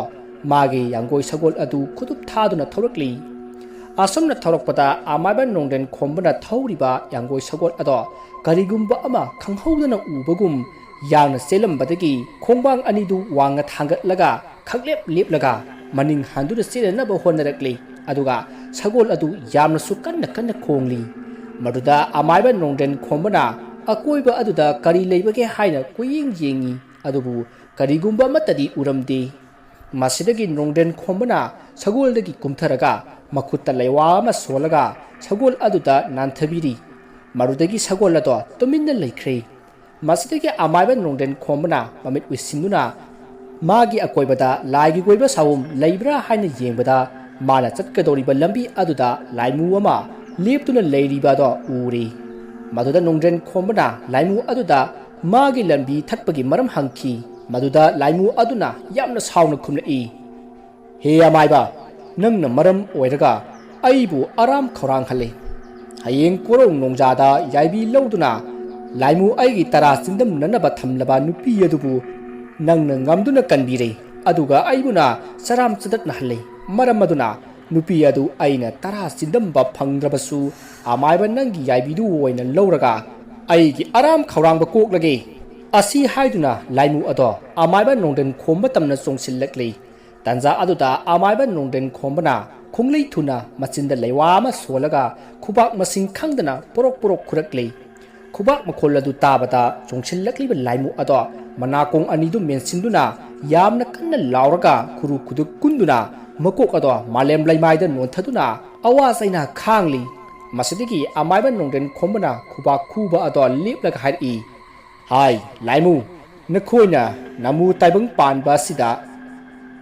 ꯃꯥꯒꯤ ꯌꯥꯡꯒꯣꯏ ꯁꯒꯣꯜ ꯑꯗꯨ ꯈꯨꯗꯨꯞ ꯊꯥꯗꯨꯅ ꯊꯧꯔꯛꯂꯤ꯫ ꯑꯁꯨꯝꯅ ꯊꯧꯔꯛꯄꯗ ꯑꯃꯥꯏꯕ ꯅꯣꯡꯗ꯭ꯔꯦꯟ ꯈꯣꯝꯕꯅ ꯊꯧꯔꯤꯕ ꯌꯥꯡꯒꯣꯏ ꯁꯒꯣꯜ ꯑꯗꯣ ꯀꯔꯤꯒꯨꯝꯕ ꯑꯃ ꯈꯪꯍꯧꯗꯅ ꯎꯕꯒꯨꯝ ꯌꯥꯡꯅ ꯆꯦꯜꯂꯝꯕꯗꯒꯤ ꯈꯣꯡꯕꯥꯡ ꯑꯅꯤꯗꯨ ꯋꯥꯡꯅ ꯊꯥꯡꯒꯠꯂꯒ ꯈꯪꯂꯦꯞ ꯂꯦꯞꯂꯒ ꯃꯅꯤꯡ ꯍꯟꯗꯨꯅ ꯆꯦꯟꯅꯅꯕ ꯍꯣꯠꯅꯔꯛꯂꯤ꯫ ꯑꯗꯨꯒ ꯁꯒꯣꯜ ꯑꯗꯨ ꯌꯥꯝꯅꯁꯨ ꯀꯟꯅ ꯀꯟꯅ ꯈꯣꯡꯂꯤ꯫ ꯃꯗꯨꯗ ꯑꯃꯥꯏꯕ ꯅꯣꯡꯗ꯭ꯔꯦꯟ ꯈꯣꯝꯕꯅ ꯑꯀꯣꯏꯕ ꯑꯗꯨꯗ ꯀꯔꯤ ꯂꯩꯕꯒꯦ ꯍꯥꯏꯅ ꯀꯣꯏꯌꯦꯡ ꯌꯦꯡꯉꯤ꯫ ꯑꯗꯨꯕꯨ ꯀꯔꯤꯒꯨꯝꯕ ꯑꯃꯠꯇꯗꯤ ꯎꯔꯝꯗꯦ꯫ ꯃꯁꯤꯗꯒꯤ ꯅꯣꯡꯗ꯭ꯔꯦꯟ ꯈꯣꯝꯕꯅ ꯁꯒꯣꯜꯗꯒꯤ ꯀꯨꯝꯊꯔꯒ ꯃꯈꯨꯠꯇ ꯂꯩꯋꯥ ꯑꯃ ꯁꯣꯜꯂꯒ ꯁꯒꯣꯜ ꯑꯗꯨꯗ ꯅꯥꯟꯊꯕꯤꯔꯤ꯫ ꯃꯗꯨꯗꯒꯤ ꯁꯒꯣꯜ ꯑꯗꯣ ꯇꯨꯃꯤꯟꯅ ꯂꯩꯈ꯭ꯔꯦ꯫ ꯃꯁꯤꯗꯒꯤ ꯑꯃꯥꯏꯕ ꯅꯣꯡꯗ꯭ꯔꯦꯟ ꯈꯣꯝꯕꯅ ꯃꯃꯤꯠ ꯎꯏꯁꯤꯟꯗꯨꯅ ꯃꯥꯒꯤ ꯑꯀꯣꯏꯕꯗ ꯂꯥꯏꯒꯤ ꯀꯣꯏꯕ ꯁꯥꯋꯨꯝ ꯂꯩꯕ꯭ꯔꯥ ꯍꯥꯏꯅ ꯌꯦꯡꯕꯗ, ꯃꯥꯅ ꯆꯠꯀꯗꯧꯔꯤꯕ ꯂꯝꯕꯤ ꯑꯗꯨꯗ ꯂꯥꯏꯃꯨ ꯑꯃ ꯂꯦꯞꯇꯨꯅ ꯂꯩꯔꯤꯕ ꯑꯗꯣ ꯎꯔꯦ꯫ ꯃꯗꯨꯗ ꯅꯣꯡꯗ꯭ꯔꯦꯟ ꯈꯣꯝꯕꯅ ꯂꯥꯏꯃꯨ ꯑꯗꯨꯗ ꯃꯥꯒꯤ ꯂꯝꯕꯤ ꯊꯠꯄꯒꯤ ꯃꯔꯝ ꯍꯪꯈꯤ꯫ ꯃꯗꯨꯗ ꯂꯥꯏꯃꯨ ꯑꯗꯨꯅ ꯌꯥꯝꯅ ꯁꯥꯎꯅ ꯈꯨꯝꯂꯛꯏ, "ꯍꯦ ꯑꯃꯥꯏꯕ, ꯅꯪꯅ ꯃꯔꯝ ꯑꯣꯏꯔꯒ ꯑꯩꯕꯨ ꯑꯔꯥꯝ ꯈꯧꯔꯥꯡꯍꯜꯂꯦ꯫ ꯍꯌꯦꯡ ꯀꯣꯔꯧ ꯅꯣꯡꯖꯥꯗ ꯌꯥꯏꯕꯤ ꯂꯧꯗꯨꯅ ꯂꯥꯏꯃꯨ ꯑꯩꯒꯤ ꯇꯔꯥ ꯆꯤꯟꯗꯝꯅꯅꯕ ꯊꯝꯂꯕ ꯅꯨꯄꯤ ꯑꯗꯨꯕꯨ ꯅꯪꯅ ꯉꯝꯗꯨꯅ ꯀꯟꯕꯤꯔꯦ, ꯑꯗꯨꯒ ꯑꯩꯕꯨꯅ ꯆꯔꯥꯝ ꯆꯗꯠꯅꯍꯜꯂꯦ꯫ ꯃꯔꯝ ꯑꯗꯨꯅ ꯅꯨꯄꯤ ꯑꯗꯨ ꯑꯩꯅ ꯇꯔꯥ ꯆꯤꯟꯗꯝꯕ ꯐꯪꯗ꯭ꯔꯕꯁꯨ, ꯑꯃꯥꯏꯕ ꯅꯪꯒꯤ ꯌꯥꯏꯕꯤꯗꯨ ꯑꯣꯏꯅ ꯂꯧꯔꯒ ꯑꯩꯒꯤ ꯑꯔꯥꯝ ꯈꯧꯔꯥꯡꯕ ꯀꯣꯛꯂꯒꯦ꯫ ꯑꯁꯤ ꯍꯥꯏꯗꯨꯅ ꯂꯥꯏꯃꯨ ꯑꯗꯣ ꯑꯃꯥꯏꯕ ꯅꯣꯡꯗ꯭ꯔꯦꯟ ꯈꯣꯝꯕ ꯇꯝꯅ ꯆꯣꯡꯁꯤꯜꯂꯛꯂꯤ꯫ ꯇꯟꯖꯥ ꯑꯗꯨꯗ ꯑꯃꯥꯏꯕ ꯅꯣꯡꯗ꯭ꯔꯦꯟ ꯈꯣꯝꯕꯅ ꯈꯣꯡꯂꯩ ꯊꯨꯅ ꯃꯆꯤꯟꯗ ꯂꯩꯋꯥ ꯑꯃ ꯁꯣꯜꯂꯒ ꯈꯨꯕꯥꯛ ꯃꯁꯤꯡ ꯈꯪꯗꯅ ꯄꯣꯔꯣꯛ ꯄꯣꯔꯣꯛ ꯈꯨꯔꯛꯂꯤ꯫ ꯈꯨꯕꯥꯛ ꯃꯈꯣꯜ ꯑꯗꯨ ꯇꯥꯕꯗ ꯆꯣꯡꯁꯤꯜꯂꯛꯂꯤꯕ ꯂꯥꯏꯃꯨ ꯑꯗꯣ ꯃꯅꯥꯀꯣꯡ ꯑꯅꯤꯗꯨ ꯃꯦꯟꯁꯤꯟꯗꯨꯅ ꯌꯥꯝꯅ ꯀꯟꯅ ꯂꯥꯎꯔꯒ ꯈꯨꯔꯨ ꯈꯨꯗꯨꯛ ꯀꯨꯟꯗꯨꯅ ꯃꯀꯣꯛ ꯑꯗꯣ ꯃꯥꯂꯦꯝ ꯂꯩꯃꯥꯏꯗ ꯅꯣꯟꯊꯗꯨꯅ ꯑꯋꯥ ꯆꯩꯅ ꯈꯥꯡꯂꯤ꯫ ꯃꯁꯤꯗꯒꯤ ꯑꯃꯥꯏꯕ ꯅꯣꯡꯗ꯭ꯔꯦꯟ ꯈꯣꯝꯕꯅ ꯈꯨꯕꯥꯛ ꯈꯨꯕ ꯑꯗꯣ ꯂꯦꯞꯂꯒ ꯍꯥꯏꯔꯛꯏ, "ꯍꯥꯏ ꯂꯥꯏꯃꯨ, ꯅꯈꯣꯏꯅ ꯅꯃꯨ ꯇꯥꯏꯕꯪ ꯄꯥꯟꯕ ꯑꯁꯤꯗ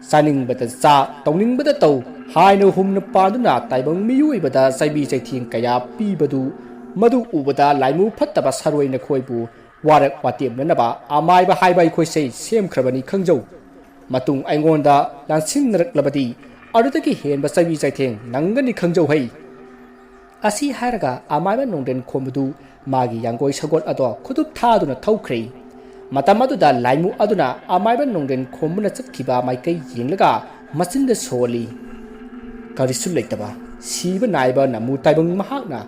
ꯆꯥꯅꯤꯡꯕꯗ ꯆꯥ, ꯇꯧꯅꯤꯡꯕꯗ ꯇꯧ ꯍꯥꯏꯅ ꯍꯨꯝꯅ ꯄꯥꯟꯗꯨꯅ ꯇꯥꯏꯕꯪ ꯃꯤꯑꯣꯏꯕꯗ ꯆꯩꯕꯤ ꯆꯩꯊꯦꯡ ꯀꯌꯥ ꯄꯤꯕꯗꯨ, ꯃꯗꯨ ꯎꯕꯗ ꯂꯥꯏꯃꯨ ꯐꯠꯇꯕ ꯁꯥꯔꯣꯏ ꯅꯈꯣꯏꯕꯨ ꯋꯥꯔꯛ ꯋꯥꯇꯦꯝꯅꯅꯕ ꯑꯃꯥꯏꯕ ꯍꯥꯏꯕ ꯑꯩꯈꯣꯏꯁꯦ ꯁꯦꯝꯈ꯭ꯔꯕꯅꯤ ꯈꯪꯖꯧ꯫ ꯃꯇꯨꯡ ꯑꯩꯉꯣꯟꯗ ꯂꯥꯟꯁꯤꯟꯅꯔꯛꯂꯕꯗꯤ ꯑꯗꯨꯗꯒꯤ ꯍꯦꯟꯕ ꯆꯩꯕꯤ ꯆꯩꯊꯦꯡ ꯅꯪꯒꯅꯤ ꯈꯪꯖꯧ ꯍꯩ꯫" ꯑꯁꯤ ꯍꯥꯏꯔꯒ ꯑꯃꯥꯏꯕ ꯅꯣꯡꯗ꯭ꯔꯦꯟ ꯈꯣꯝꯕꯗꯨ ꯃꯥꯒꯤ ꯌꯥꯡꯒꯣꯏ ꯁꯒꯣꯜ ꯑꯗꯣ ꯈꯨꯗꯨꯞ ꯊꯥꯗꯨꯅ ꯊꯧꯈ꯭ꯔꯦ꯫ ꯃꯇꯝ ꯑꯗꯨꯗ ꯂꯥꯏꯃꯨ ꯑꯗꯨꯅ ꯑꯃꯥꯏꯕ ꯅꯣꯡꯗ꯭ꯔꯦꯟ ꯈꯣꯝꯕꯅ ꯆꯠꯈꯤꯕ ꯃꯥꯏꯀꯩ ꯌꯦꯡꯂꯒ ꯃꯆꯤꯟꯗ ꯁꯣꯜꯂꯤ, "ꯀꯔꯤꯁꯨ ꯂꯩꯇꯕ, ꯁꯤꯕ ꯅꯥꯏꯕ ꯅꯃꯨ ꯇꯥꯏꯕꯪ ꯃꯍꯥꯛꯅ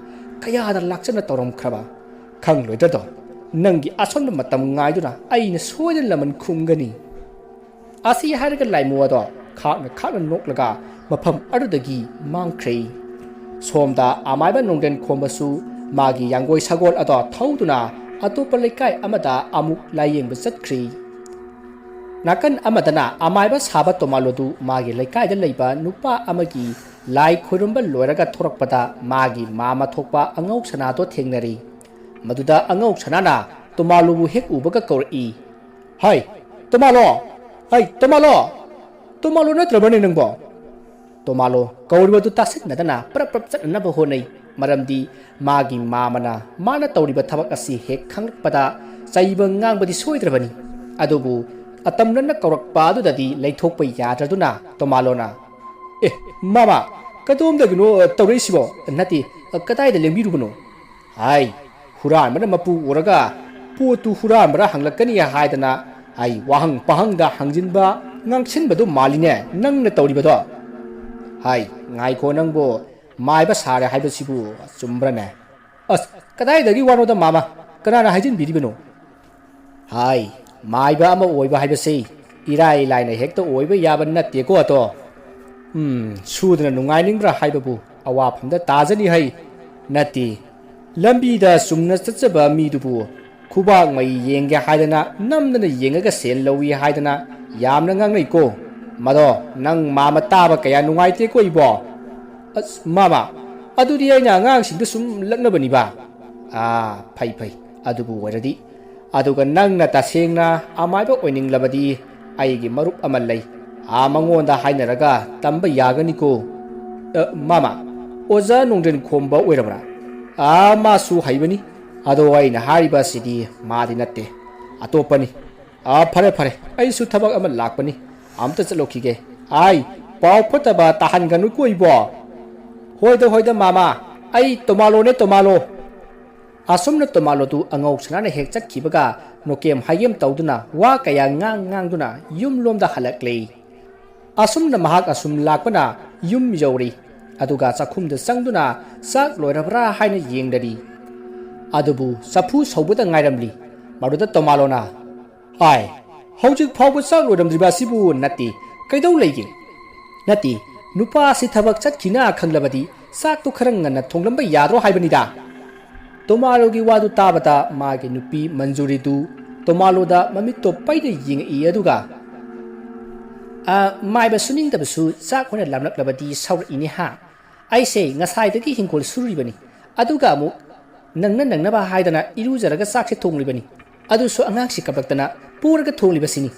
ꯀꯌꯥꯗ ꯂꯥꯛꯆꯅ ꯇꯧꯔꯝꯈ꯭ꯔꯕ ꯈꯪꯂꯣꯏꯗ꯭ꯔꯗꯣ? ꯅꯪꯒꯤ ꯑꯁꯣꯟꯕ ꯃꯇꯝ ꯉꯥꯏꯗꯨꯅ ꯑꯩꯅ ꯁꯣꯏꯗꯅ ꯂꯃꯟ ꯈꯨꯝꯒꯅꯤ꯫" ꯑꯁꯤ ꯍꯥꯏꯔꯒ ꯂꯥꯏꯃꯨ ꯑꯗꯣ ꯈꯥꯛꯅ ꯈꯥꯛꯅ ꯅꯣꯛꯂꯒ ꯃꯐꯝ ꯑꯗꯨꯗꯒꯤ ꯃꯥꯡꯈ꯭ꯔꯦ꯫ ꯁꯣꯝꯗ ꯑꯃꯥꯏꯕ ꯅꯣꯡꯗ꯭ꯔꯦꯟ ꯈꯣꯝꯕꯁꯨ ꯃꯥꯒꯤ ꯌꯥꯡꯒꯣꯏ ꯁꯒꯣꯜ ꯑꯗꯣ ꯊꯧꯗꯨꯅ ꯑꯇꯣꯞꯄ ꯂꯩꯀꯥꯏ ꯑꯃꯗ ꯑꯃꯨꯛ ꯂꯥꯏꯌꯦꯡꯕ ꯆꯠꯈ꯭ꯔꯦ꯫ ꯅꯥꯀꯟ ꯑꯃꯗꯅ ꯑꯃꯥꯏꯕ ꯁꯥꯕ ꯇꯣꯃꯥꯂꯣꯗꯨ ꯃꯥꯒꯤ ꯂꯩꯀꯥꯏꯗ ꯂꯩꯕ ꯅꯨꯄꯥ ꯑꯃꯒꯤ ꯂꯥꯏ ꯈꯣꯏꯔꯝꯕ ꯂꯣꯏꯔꯒ ꯊꯣꯔꯛꯄꯗ ꯃꯥꯒꯤ ꯃꯥꯃ ꯊꯣꯛꯄ ꯑꯉꯧ ꯁꯅꯥꯗꯣ ꯊꯦꯡꯅꯔꯦ꯫ ꯃꯗꯨꯗ ꯑꯉꯧ ꯁꯅꯥꯅ ꯇꯣꯃꯥꯂꯣꯕꯨ ꯍꯦꯛ ꯎꯕꯒ ꯀꯧꯔꯛꯏ, "ꯍꯩ, ꯇꯣꯃꯥꯂꯣ! ꯍꯩ, ꯇꯣꯃꯥꯂꯣ! ꯇꯣꯃꯥꯂꯣ ꯅꯠꯇ꯭ꯔꯕꯅꯦ ꯅꯪꯕꯣ?" ꯇꯣꯃꯥꯂꯣ ꯀꯧꯔꯤꯕꯗꯨ ꯇꯥꯁꯤꯟꯅꯗꯅ ꯄ꯭ꯔꯞ ꯄ꯭ꯔꯞ ꯆꯠꯅꯅꯕ ꯍꯣꯠꯅꯩ꯫ ꯃꯔꯝꯗꯤ ꯃꯥꯒꯤ ꯃꯥꯃꯅ ꯃꯥꯅ ꯇꯧꯔꯤꯕ ꯊꯕꯛ ꯑꯁꯤ ꯍꯦꯛ ꯈꯪꯂꯛꯄꯗ ꯆꯩꯕ ꯉꯥꯡꯕꯗꯤ ꯁꯣꯏꯗ꯭ꯔꯕꯅꯤ꯫ ꯑꯗꯨꯕꯨ ꯑꯇꯝꯅꯅ ꯀꯧꯔꯛꯄ ꯑꯗꯨꯗꯗꯤ ꯂꯩꯊꯣꯛꯄ ꯌꯥꯗ꯭ꯔꯗꯨꯅ ꯇꯣꯃꯥꯂꯣꯅ, ꯑꯦ, ꯃꯥꯃ, ꯀꯗꯣꯝꯗꯒꯤꯅꯣ ꯇꯧꯔꯛꯏꯁꯤꯕꯣ? ꯅꯠꯇꯦ, ꯀꯗꯥꯏꯗ ꯂꯦꯡꯕꯤꯔꯨꯕꯅꯣ? ꯍꯥꯏ, ꯍꯨꯔꯥꯟꯕꯅ ꯃꯄꯨ ꯎꯔꯒ ꯄꯣꯠꯇꯨ ꯍꯨꯔꯥꯟꯕ꯭ꯔꯥ ꯍꯪꯂꯛꯀꯅꯤ ꯍꯥꯏꯗꯅ ꯑꯩ ꯋꯥꯍꯪ ꯄꯥꯍꯪꯗ ꯍꯪꯖꯤꯟꯕ, ꯉꯥꯡꯁꯤꯟꯕꯗꯨ ꯃꯥꯜꯂꯤꯅꯦ ꯅꯪꯅ ꯇꯧꯔꯤꯕꯗꯣ꯫ ꯍꯥꯏ, ꯉꯥꯏꯈꯣ ꯅꯪꯕꯨ, ꯃꯥꯏꯕ ꯁꯥꯔꯦ ꯍꯥꯏꯕꯁꯤꯕꯨ ꯆꯨꯝꯕ꯭ꯔꯅꯦ? ꯑꯁ, ꯀꯗꯥꯏꯗꯒꯤ ꯋꯥꯅꯣꯗ ꯃꯥꯃ, ꯀꯅꯥꯅ ꯍꯥꯏꯖꯤꯟꯕꯤꯔꯤꯕꯅꯣ? ꯍꯥꯏ, ꯃꯥꯏꯕ ꯑꯃ ꯑꯣꯏꯕ ꯍꯥꯏꯕꯁꯤ ꯏꯔꯥꯏ ꯂꯥꯏꯅ ꯍꯦꯛꯇ ꯑꯣꯏꯕ ꯌꯥꯕ ꯅꯠꯇꯦꯀꯣ ꯑꯗꯣ꯫ ꯎꯝ, ꯁꯨꯗꯅ ꯅꯨꯡꯉꯥꯏꯅꯤꯡꯕ꯭ꯔꯥ ꯍꯥꯏꯕꯕꯨ ꯑꯋꯥꯐꯝꯗ ꯇꯥꯖꯅꯤ ꯍꯩ꯫ ꯅꯠꯇꯦ, ꯂꯝꯕꯤꯗ ꯆꯨꯝꯅ ꯆꯠꯆꯕ ꯃꯤꯗꯨꯕꯨ ꯈꯨꯕꯥꯛ ꯃꯩ ꯌꯦꯡꯒꯦ ꯍꯥꯏꯗꯅ ꯅꯝꯗꯅ ꯌꯦꯡꯉꯒ ꯁꯦꯟ ꯂꯧꯏ ꯍꯥꯏꯗꯅ ꯌꯥꯝꯅ ꯉꯥꯡꯅꯩꯀꯣ꯫ ꯃꯗꯣ ꯅꯪ ꯃꯥꯃ ꯇꯥꯕ ꯀꯌꯥ ꯅꯨꯡꯉꯥꯏꯇꯦꯀꯣ ꯏꯕꯣ꯫ ꯑꯁ, ꯃꯥꯃ, ꯑꯗꯨꯗꯤ ꯑꯩꯅ ꯑꯉꯥꯡꯁꯤꯡꯗ ꯁꯨꯝ ꯂꯛꯅꯕꯅꯤꯕ꯫ ꯑꯥ, ꯐꯩ, ꯐꯩ, ꯑꯗꯨꯕꯨ ꯑꯣꯏꯔꯗꯤ꯫ ꯑꯗꯨꯒ ꯅꯪꯅ ꯇꯁꯦꯡꯅ ꯑꯃꯥꯏꯕ ꯑꯣꯏꯅꯤꯡꯂꯕꯗꯤ ꯑꯩꯒꯤ ꯃꯔꯨꯞ ꯑꯃ ꯂꯩ꯫ ꯑꯥ, ꯃꯉꯣꯟꯗ ꯍꯥꯏꯅꯔꯒ ꯇꯝꯕ ꯌꯥꯒꯅꯤꯀꯣ꯫ ꯑ, ꯃꯥꯃ, ꯑꯣꯖꯥ ꯅꯣꯡꯗ꯭ꯔꯦꯟ ꯈꯣꯝꯕ ꯑꯣꯏꯔꯕ꯭ꯔꯥ? ꯑꯥ, ꯃꯥꯁꯨ ꯍꯩꯕꯅꯤ꯫ ꯑꯗꯣ ꯑꯩꯅ ꯍꯥꯏꯔꯤꯕ ꯑꯁꯤꯗꯤ ꯃꯥꯗꯤ ꯅꯠꯇꯦ, ꯑꯇꯣꯞꯄꯅꯤ꯫ ꯑꯥ, ꯐꯔꯦ, ꯐꯔꯦ, ꯑꯩꯁꯨ ꯊꯕꯛ ꯑꯃ ꯂꯥꯛꯄꯅꯤ, ꯑꯝꯇ ꯆꯠꯂꯨꯈꯤꯒꯦ꯫ ꯑꯥꯏ, ꯄꯥꯎ ꯐꯠꯇꯕ ꯇꯥꯍꯟꯒꯅꯨꯀꯣ ꯏꯕꯣ꯫ ꯍꯣꯏꯗ, ꯍꯣꯏꯗ ꯃꯥꯃ, ꯑꯩ ꯇꯣꯃꯥꯂꯣꯅꯦ, ꯇꯣꯃꯥꯂꯣ꯫ ꯑꯁꯨꯝꯅ ꯇꯣꯃꯥꯂꯣꯗꯨ ꯑꯉꯧ ꯁꯅꯥꯅ ꯍꯦꯛ ꯆꯠꯈꯤꯕꯒ ꯅꯣꯀꯦꯝ ꯍꯥꯏꯒꯦꯝ ꯇꯧꯗꯨꯅ ꯋꯥ ꯀꯌꯥ ꯉꯥꯡ ꯉꯥꯡꯗꯨꯅ ꯌꯨꯝꯂꯣꯝꯗ ꯍꯜꯂꯛꯂꯦ꯫ ꯑꯁꯨꯝꯅ ꯃꯍꯥꯛ ꯑꯁꯨꯝ ꯂꯥꯛꯄꯅ ꯌꯨꯝ ꯌꯧꯔꯦ꯫ ꯑꯗꯨꯒ ꯆꯥꯛꯈꯨꯝꯗ ꯆꯪꯗꯨꯅ ꯆꯥꯛ ꯂꯣꯏꯔꯕ꯭ꯔꯥ ꯍꯥꯏꯅ ꯌꯦꯡꯂꯔꯤ꯫ ꯑꯗꯨꯕꯨ ꯆꯐꯨ ꯁꯧꯕꯗ ꯉꯥꯏꯔꯝꯂꯤ꯫ ꯃꯗꯨꯗ ꯇꯣꯃꯥꯂꯣꯅ, "ꯍꯥꯏ, ꯍꯧꯖꯤꯛ ꯐꯥꯎꯕ ꯆꯥꯛ ꯂꯣꯏꯔꯝꯗ꯭ꯔꯤꯕ ꯑꯁꯤꯕꯨ ꯅꯠꯇꯦ, ꯀꯩꯗꯧ ꯂꯩꯒꯦ? ꯅꯠꯇꯦ, ꯅꯨꯄꯥ ꯑꯁꯤ ꯊꯕꯛ ꯆꯠꯈꯤꯅ ꯈꯪꯂꯕꯗꯤ ꯆꯥꯛꯇꯨ ꯈꯔ ꯉꯟꯅ ꯊꯣꯡꯂꯝꯕ ꯌꯥꯗ꯭ꯔꯣ ꯍꯥꯏꯕꯅꯤꯗ?" ꯇꯣꯃꯥꯂꯣꯒꯤ ꯋꯥꯗꯨ ꯇꯥꯕꯗ ꯃꯥꯒꯤ ꯅꯨꯄꯤ ꯃꯟꯖꯨꯔꯤꯗꯨ ꯇꯣꯃꯥꯂꯣꯗ ꯃꯃꯤꯠꯇꯣ ꯄꯩꯅ ꯌꯦꯡꯉꯛꯏ, ꯑꯗꯨꯒ, "ꯑ, ꯃꯥꯏꯕ ꯁꯨꯅꯤꯡꯗꯕꯁꯨ ꯆꯥꯛ ꯍꯣꯏꯅ ꯂꯥꯝꯂꯛꯂꯕꯗꯤ ꯁꯥꯎꯔꯛꯏꯅꯦ ꯍꯥ? ꯑꯩꯁꯦ ꯉꯁꯥꯏꯗꯒꯤ ꯍꯤꯡꯈꯣꯜ ꯁꯨꯔꯤꯕꯅꯤ, ꯑꯗꯨꯒ ꯑꯃꯨꯛ ꯅꯪꯅ ꯅꯪꯅꯕ ꯍꯥꯏꯗꯅ ꯏꯔꯨꯖꯔꯒ ꯆꯥꯛꯁꯦ ꯊꯣꯡꯂꯤꯕꯅꯤ, ꯑꯗꯨꯁꯨ ꯑꯉꯥꯡꯁꯤ ꯀꯞꯂꯛꯇꯅ ꯄꯣꯔꯒ ꯊꯣꯡꯂꯤꯕꯁꯤꯅꯤ꯫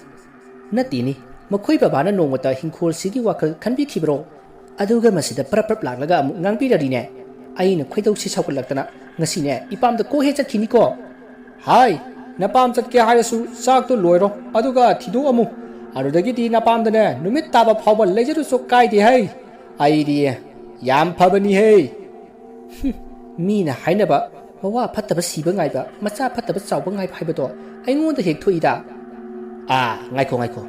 ꯅꯠꯇꯦꯅꯤ, ꯃꯈꯣꯏ ꯕꯕꯥꯅ ꯅꯣꯡꯃꯇ ꯍꯤꯡꯈꯣꯜꯁꯤꯒꯤ ꯋꯥꯈꯜ ꯈꯟꯕꯤꯈꯤꯕ꯭ꯔꯣ? ꯑꯗꯨꯒ ꯃꯁꯤꯗ ꯄ꯭ꯔꯞ ꯄ꯭ꯔꯞ ꯂꯥꯛꯂꯒ ꯑꯃꯨꯛ ꯉꯥꯡꯕꯤꯔꯔꯤꯅꯦ꯫ ꯑꯩꯅ ꯈꯣꯏꯗꯧꯁꯤ ꯁꯥꯎꯒꯠꯂꯛꯇꯅ ꯉꯁꯤꯅꯦ ꯏꯄꯥꯝꯗ ꯀꯣꯛ ꯍꯦꯛ ꯆꯠꯈꯤꯅꯤꯀꯣ꯫ ꯍꯥꯏ, ꯅꯄꯥꯝ ꯆꯠꯀꯦ ꯍꯥꯏꯔꯁꯨ ꯆꯥꯛꯇꯣ ꯂꯣꯏꯔꯣ, ꯑꯗꯨꯒ ꯊꯤꯗꯣꯛꯑꯝꯃꯨ꯫ ꯑꯗꯨꯗꯒꯤꯗꯤ ꯅꯄꯥꯝꯗꯅꯦ ꯅꯨꯃꯤꯠ ꯇꯥꯕ ꯐꯥꯎꯕ ꯂꯩꯖꯔꯨꯁꯨ ꯀꯥꯏꯗꯦ ꯍꯩ꯫ ꯑꯩꯗꯤ ꯌꯥꯝ ꯐꯕꯅꯤ ꯍꯩ꯫ ꯍꯨꯝ, ꯃꯤꯅ ꯍꯥꯏꯅꯕ ꯃꯋꯥ ꯐꯠꯇꯕ ꯁꯤꯕ ꯉꯥꯏꯕ, ꯃꯆꯥ ꯐꯠꯇꯕ ꯆꯥꯎꯕ ꯉꯥꯏꯕ ꯍꯥꯏꯕꯗꯣ ꯑꯩꯉꯣꯟꯗ ꯍꯦꯛ ꯊꯣꯛꯏꯗ꯫ ꯑꯥ, ꯉꯥꯏꯈꯣ, ꯉꯥꯏꯈꯣ꯫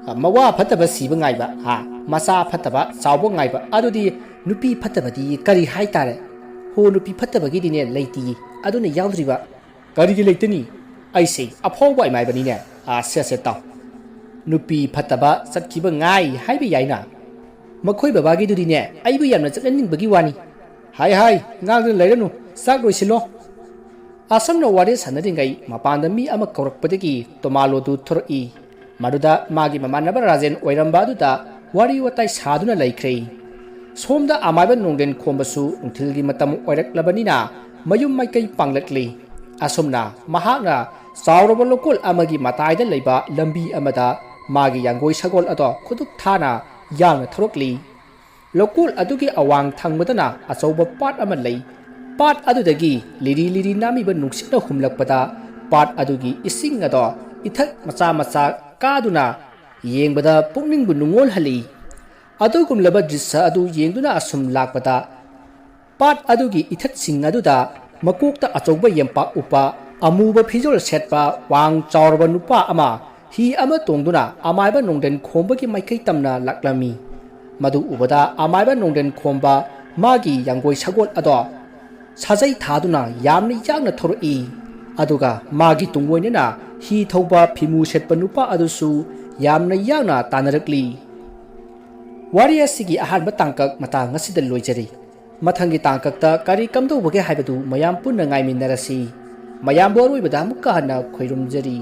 ꯑ, ꯃꯋꯥ ꯐꯠꯇꯕ ꯁꯤꯕ ꯉꯥꯏꯕ, ꯑꯥ, ꯃꯆꯥ ꯐꯠꯇꯕ ꯆꯥꯎꯕ ꯉꯥꯏꯕ, ꯑꯗꯨꯗꯤ ꯅꯨꯄꯤ ꯐꯠꯇꯕꯗꯤ ꯀꯔꯤ ꯍꯥꯏ ꯇꯥꯔꯦ? ꯍꯣ, ꯅꯨꯄꯤ ꯐꯠꯇꯕꯒꯤꯗꯤꯅꯦ ꯂꯩꯇꯤꯌꯦ, ꯑꯗꯨꯅ ꯌꯥꯎꯗ꯭ꯔꯤꯕ꯫ ꯀꯔꯤꯒꯤ ꯂꯩꯇꯅꯤ? ꯑꯩꯁꯦ ꯑꯐꯥꯎꯕ ꯑꯃꯥꯏꯕꯅꯤꯅꯦ꯫ ꯑꯥ, ꯁꯦ, ꯁꯦ, ꯇꯥꯎ꯫ ꯅꯨꯄꯤ ꯐꯠꯇꯕ ꯆꯠꯈꯤꯕ ꯉꯥꯏ ꯍꯥꯏꯕ ꯌꯥꯏꯅ꯫ ꯃꯈꯣꯏ ꯕꯕꯥꯒꯤꯗꯨꯗꯤꯅꯦ, ꯑꯩꯕꯨ ꯌꯥꯝꯅ ꯆꯠꯍꯟꯅꯤꯡꯕꯒꯤ ꯋꯥꯅꯤ꯫ ꯍꯥꯏ, ꯍꯥꯏ, ꯉꯥꯡꯗꯨꯅ ꯂꯩꯔꯅꯨ, ꯆꯥꯛ ꯂꯣꯏꯁꯤꯜꯂꯣ꯫ ꯑꯁꯨꯝꯅ ꯋꯥꯔꯤ ꯁꯥꯟꯅꯔꯤꯉꯩ ꯃꯄꯥꯟꯗ ꯃꯤ ꯑꯃ ꯀꯧꯔꯛꯄꯗꯒꯤ ꯇꯣꯃꯥꯂꯣꯗꯨ ꯊꯣꯔꯛꯏ꯫ ꯃꯗꯨꯗ ꯃꯥꯒꯤ ꯃꯃꯥꯟꯅꯕ ꯔꯥꯖꯦꯟ ꯑꯣꯏꯔꯝꯕ ꯑꯗꯨꯗ ꯋꯥꯔꯤ ꯋꯥꯇꯥꯏ ꯁꯥꯗꯨꯅ ꯂꯩꯈ꯭ꯔꯦ꯫ ꯁꯣꯝꯗ ꯑꯃꯥꯏꯕ ꯅꯣꯡꯗꯦꯟ ꯈꯣꯝꯕꯁꯨ ꯅꯨꯡꯊꯤꯜꯒꯤ ꯃꯇꯝ ꯑꯣꯏꯔꯛꯂꯕꯅꯤꯅ ꯃꯌꯨꯝ ꯃꯥꯏꯀꯩ ꯄꯥꯡꯂꯛꯂꯤ꯫ ꯑꯁꯨꯝꯅ ꯃꯍꯥꯛꯅ ꯆꯥꯎꯔꯕ ꯂꯧꯀꯣꯜ ꯑꯃꯒꯤ ꯃꯇꯥꯏꯗ ꯂꯩꯕ ꯂꯝꯕꯤ ꯑꯃꯗ ꯃꯥꯒꯤ ꯌꯥꯡꯒꯣꯏ ꯁꯒꯣꯜ ꯑꯗꯣ ꯈꯨꯗꯨꯞ ꯊꯥꯅ ꯌꯥꯡꯅ ꯊꯧꯔꯛꯂꯤ꯫ ꯂꯧꯀꯣꯜ ꯑꯗꯨꯒꯤ ꯑꯋꯥꯡ ꯊꯪꯕꯗꯅ ꯑꯆꯧꯕ ꯄꯥꯠ ꯑꯃ ꯂꯩ꯫ ꯄꯥꯠ ꯑꯗꯨꯗꯒꯤ ꯂꯤꯔꯤ ꯂꯤꯔꯤ ꯅꯥꯝꯃꯤꯕ ꯅꯨꯡꯁꯤꯠꯅ ꯍꯨꯝꯂꯛꯄꯗ ꯄꯥꯠ ꯑꯗꯨꯒꯤ ꯏꯁꯤꯡ ꯑꯗꯣ ꯏꯊꯛ ꯃꯆꯥ ꯃꯆꯥ ꯀꯥꯗꯨꯅ ꯌꯦꯡꯕꯗ ꯄꯨꯛꯅꯤꯡꯕꯨ ꯅꯨꯡꯉꯣꯜꯍꯜꯂꯤ꯫ ꯑꯗꯨꯒꯨꯝꯂꯕ ꯗ꯭ꯔꯤꯁ꯭ꯌ ꯑꯗꯨ ꯌꯦꯡꯗꯨꯅ ꯑꯁꯨꯝ ꯂꯥꯛꯄꯗ ꯄꯥꯠ ꯑꯗꯨꯒꯤ ꯏꯊꯠꯁꯤꯡ ꯑꯗꯨꯗ ꯃꯀꯣꯛꯇ ꯑꯆꯧꯕ ꯌꯦꯝꯄꯥꯛ ꯎꯞꯄ, ꯑꯃꯨꯕ ꯐꯤꯖꯣꯜ ꯁꯦꯠꯄ, ꯋꯥꯡ ꯆꯥꯎꯔꯕ ꯅꯨꯄꯥ ꯑꯃ ꯍꯤ ꯑꯃ ꯇꯣꯡꯗꯨꯅ ꯑꯃꯥꯏꯕ ꯅꯣꯡꯗꯦꯟ ꯈꯣꯝꯕꯒꯤ ꯃꯥꯏꯀꯩ ꯇꯝꯅ ꯂꯥꯛꯂꯝꯃꯤ꯫ ꯃꯗꯨ ꯎꯕꯗ ꯑꯃꯥꯏꯕ ꯅꯣꯡꯗꯦꯟ ꯈꯣꯝꯕ ꯃꯥꯒꯤ ꯌꯥꯡꯒꯣꯏ ꯁꯒꯣꯜ ꯑꯗꯣ ꯁꯥꯖꯩ ꯊꯥꯗꯨꯅ ꯌꯥꯝꯅ ꯌꯥꯡꯅ ꯊꯧꯔꯛꯏ꯫ ꯑꯗꯨꯒ ꯃꯥꯒꯤ ꯇꯨꯡꯑꯣꯏꯅꯅ ꯍꯤ ꯊꯧꯕ ꯐꯤꯃꯨ ꯁꯦꯠꯄ ꯅꯨꯄꯥ ꯑꯗꯨꯁꯨ ꯌꯥꯝꯅ ꯌꯥꯡꯅ ꯇꯥꯟꯅꯔꯛꯂꯤ꯫ ꯋꯥꯔꯤ ꯑꯁꯤꯒꯤ ꯑꯍꯥꯟꯕ ꯇꯥꯡꯀꯛ ꯃꯇꯥꯡ ꯑꯁꯤꯗ ꯂꯣꯏꯖꯔꯤ꯫ ꯃꯊꯪꯒꯤ ꯇꯥꯡꯀꯛꯇ ꯀꯔꯤ ꯀꯝꯗꯧꯕꯒꯦ ꯍꯥꯏꯕꯗꯨ ꯃꯌꯥꯝ ꯄꯨꯟꯅ ꯉꯥꯏꯃꯤꯟꯅꯔꯁꯤ꯫ ꯃꯌꯥꯝꯕꯨ ꯑꯔꯣꯏꯕꯗ ꯑꯃꯨꯛꯀ ꯍꯟꯅ ꯈꯣꯏꯔꯨꯝꯖꯔꯤ꯫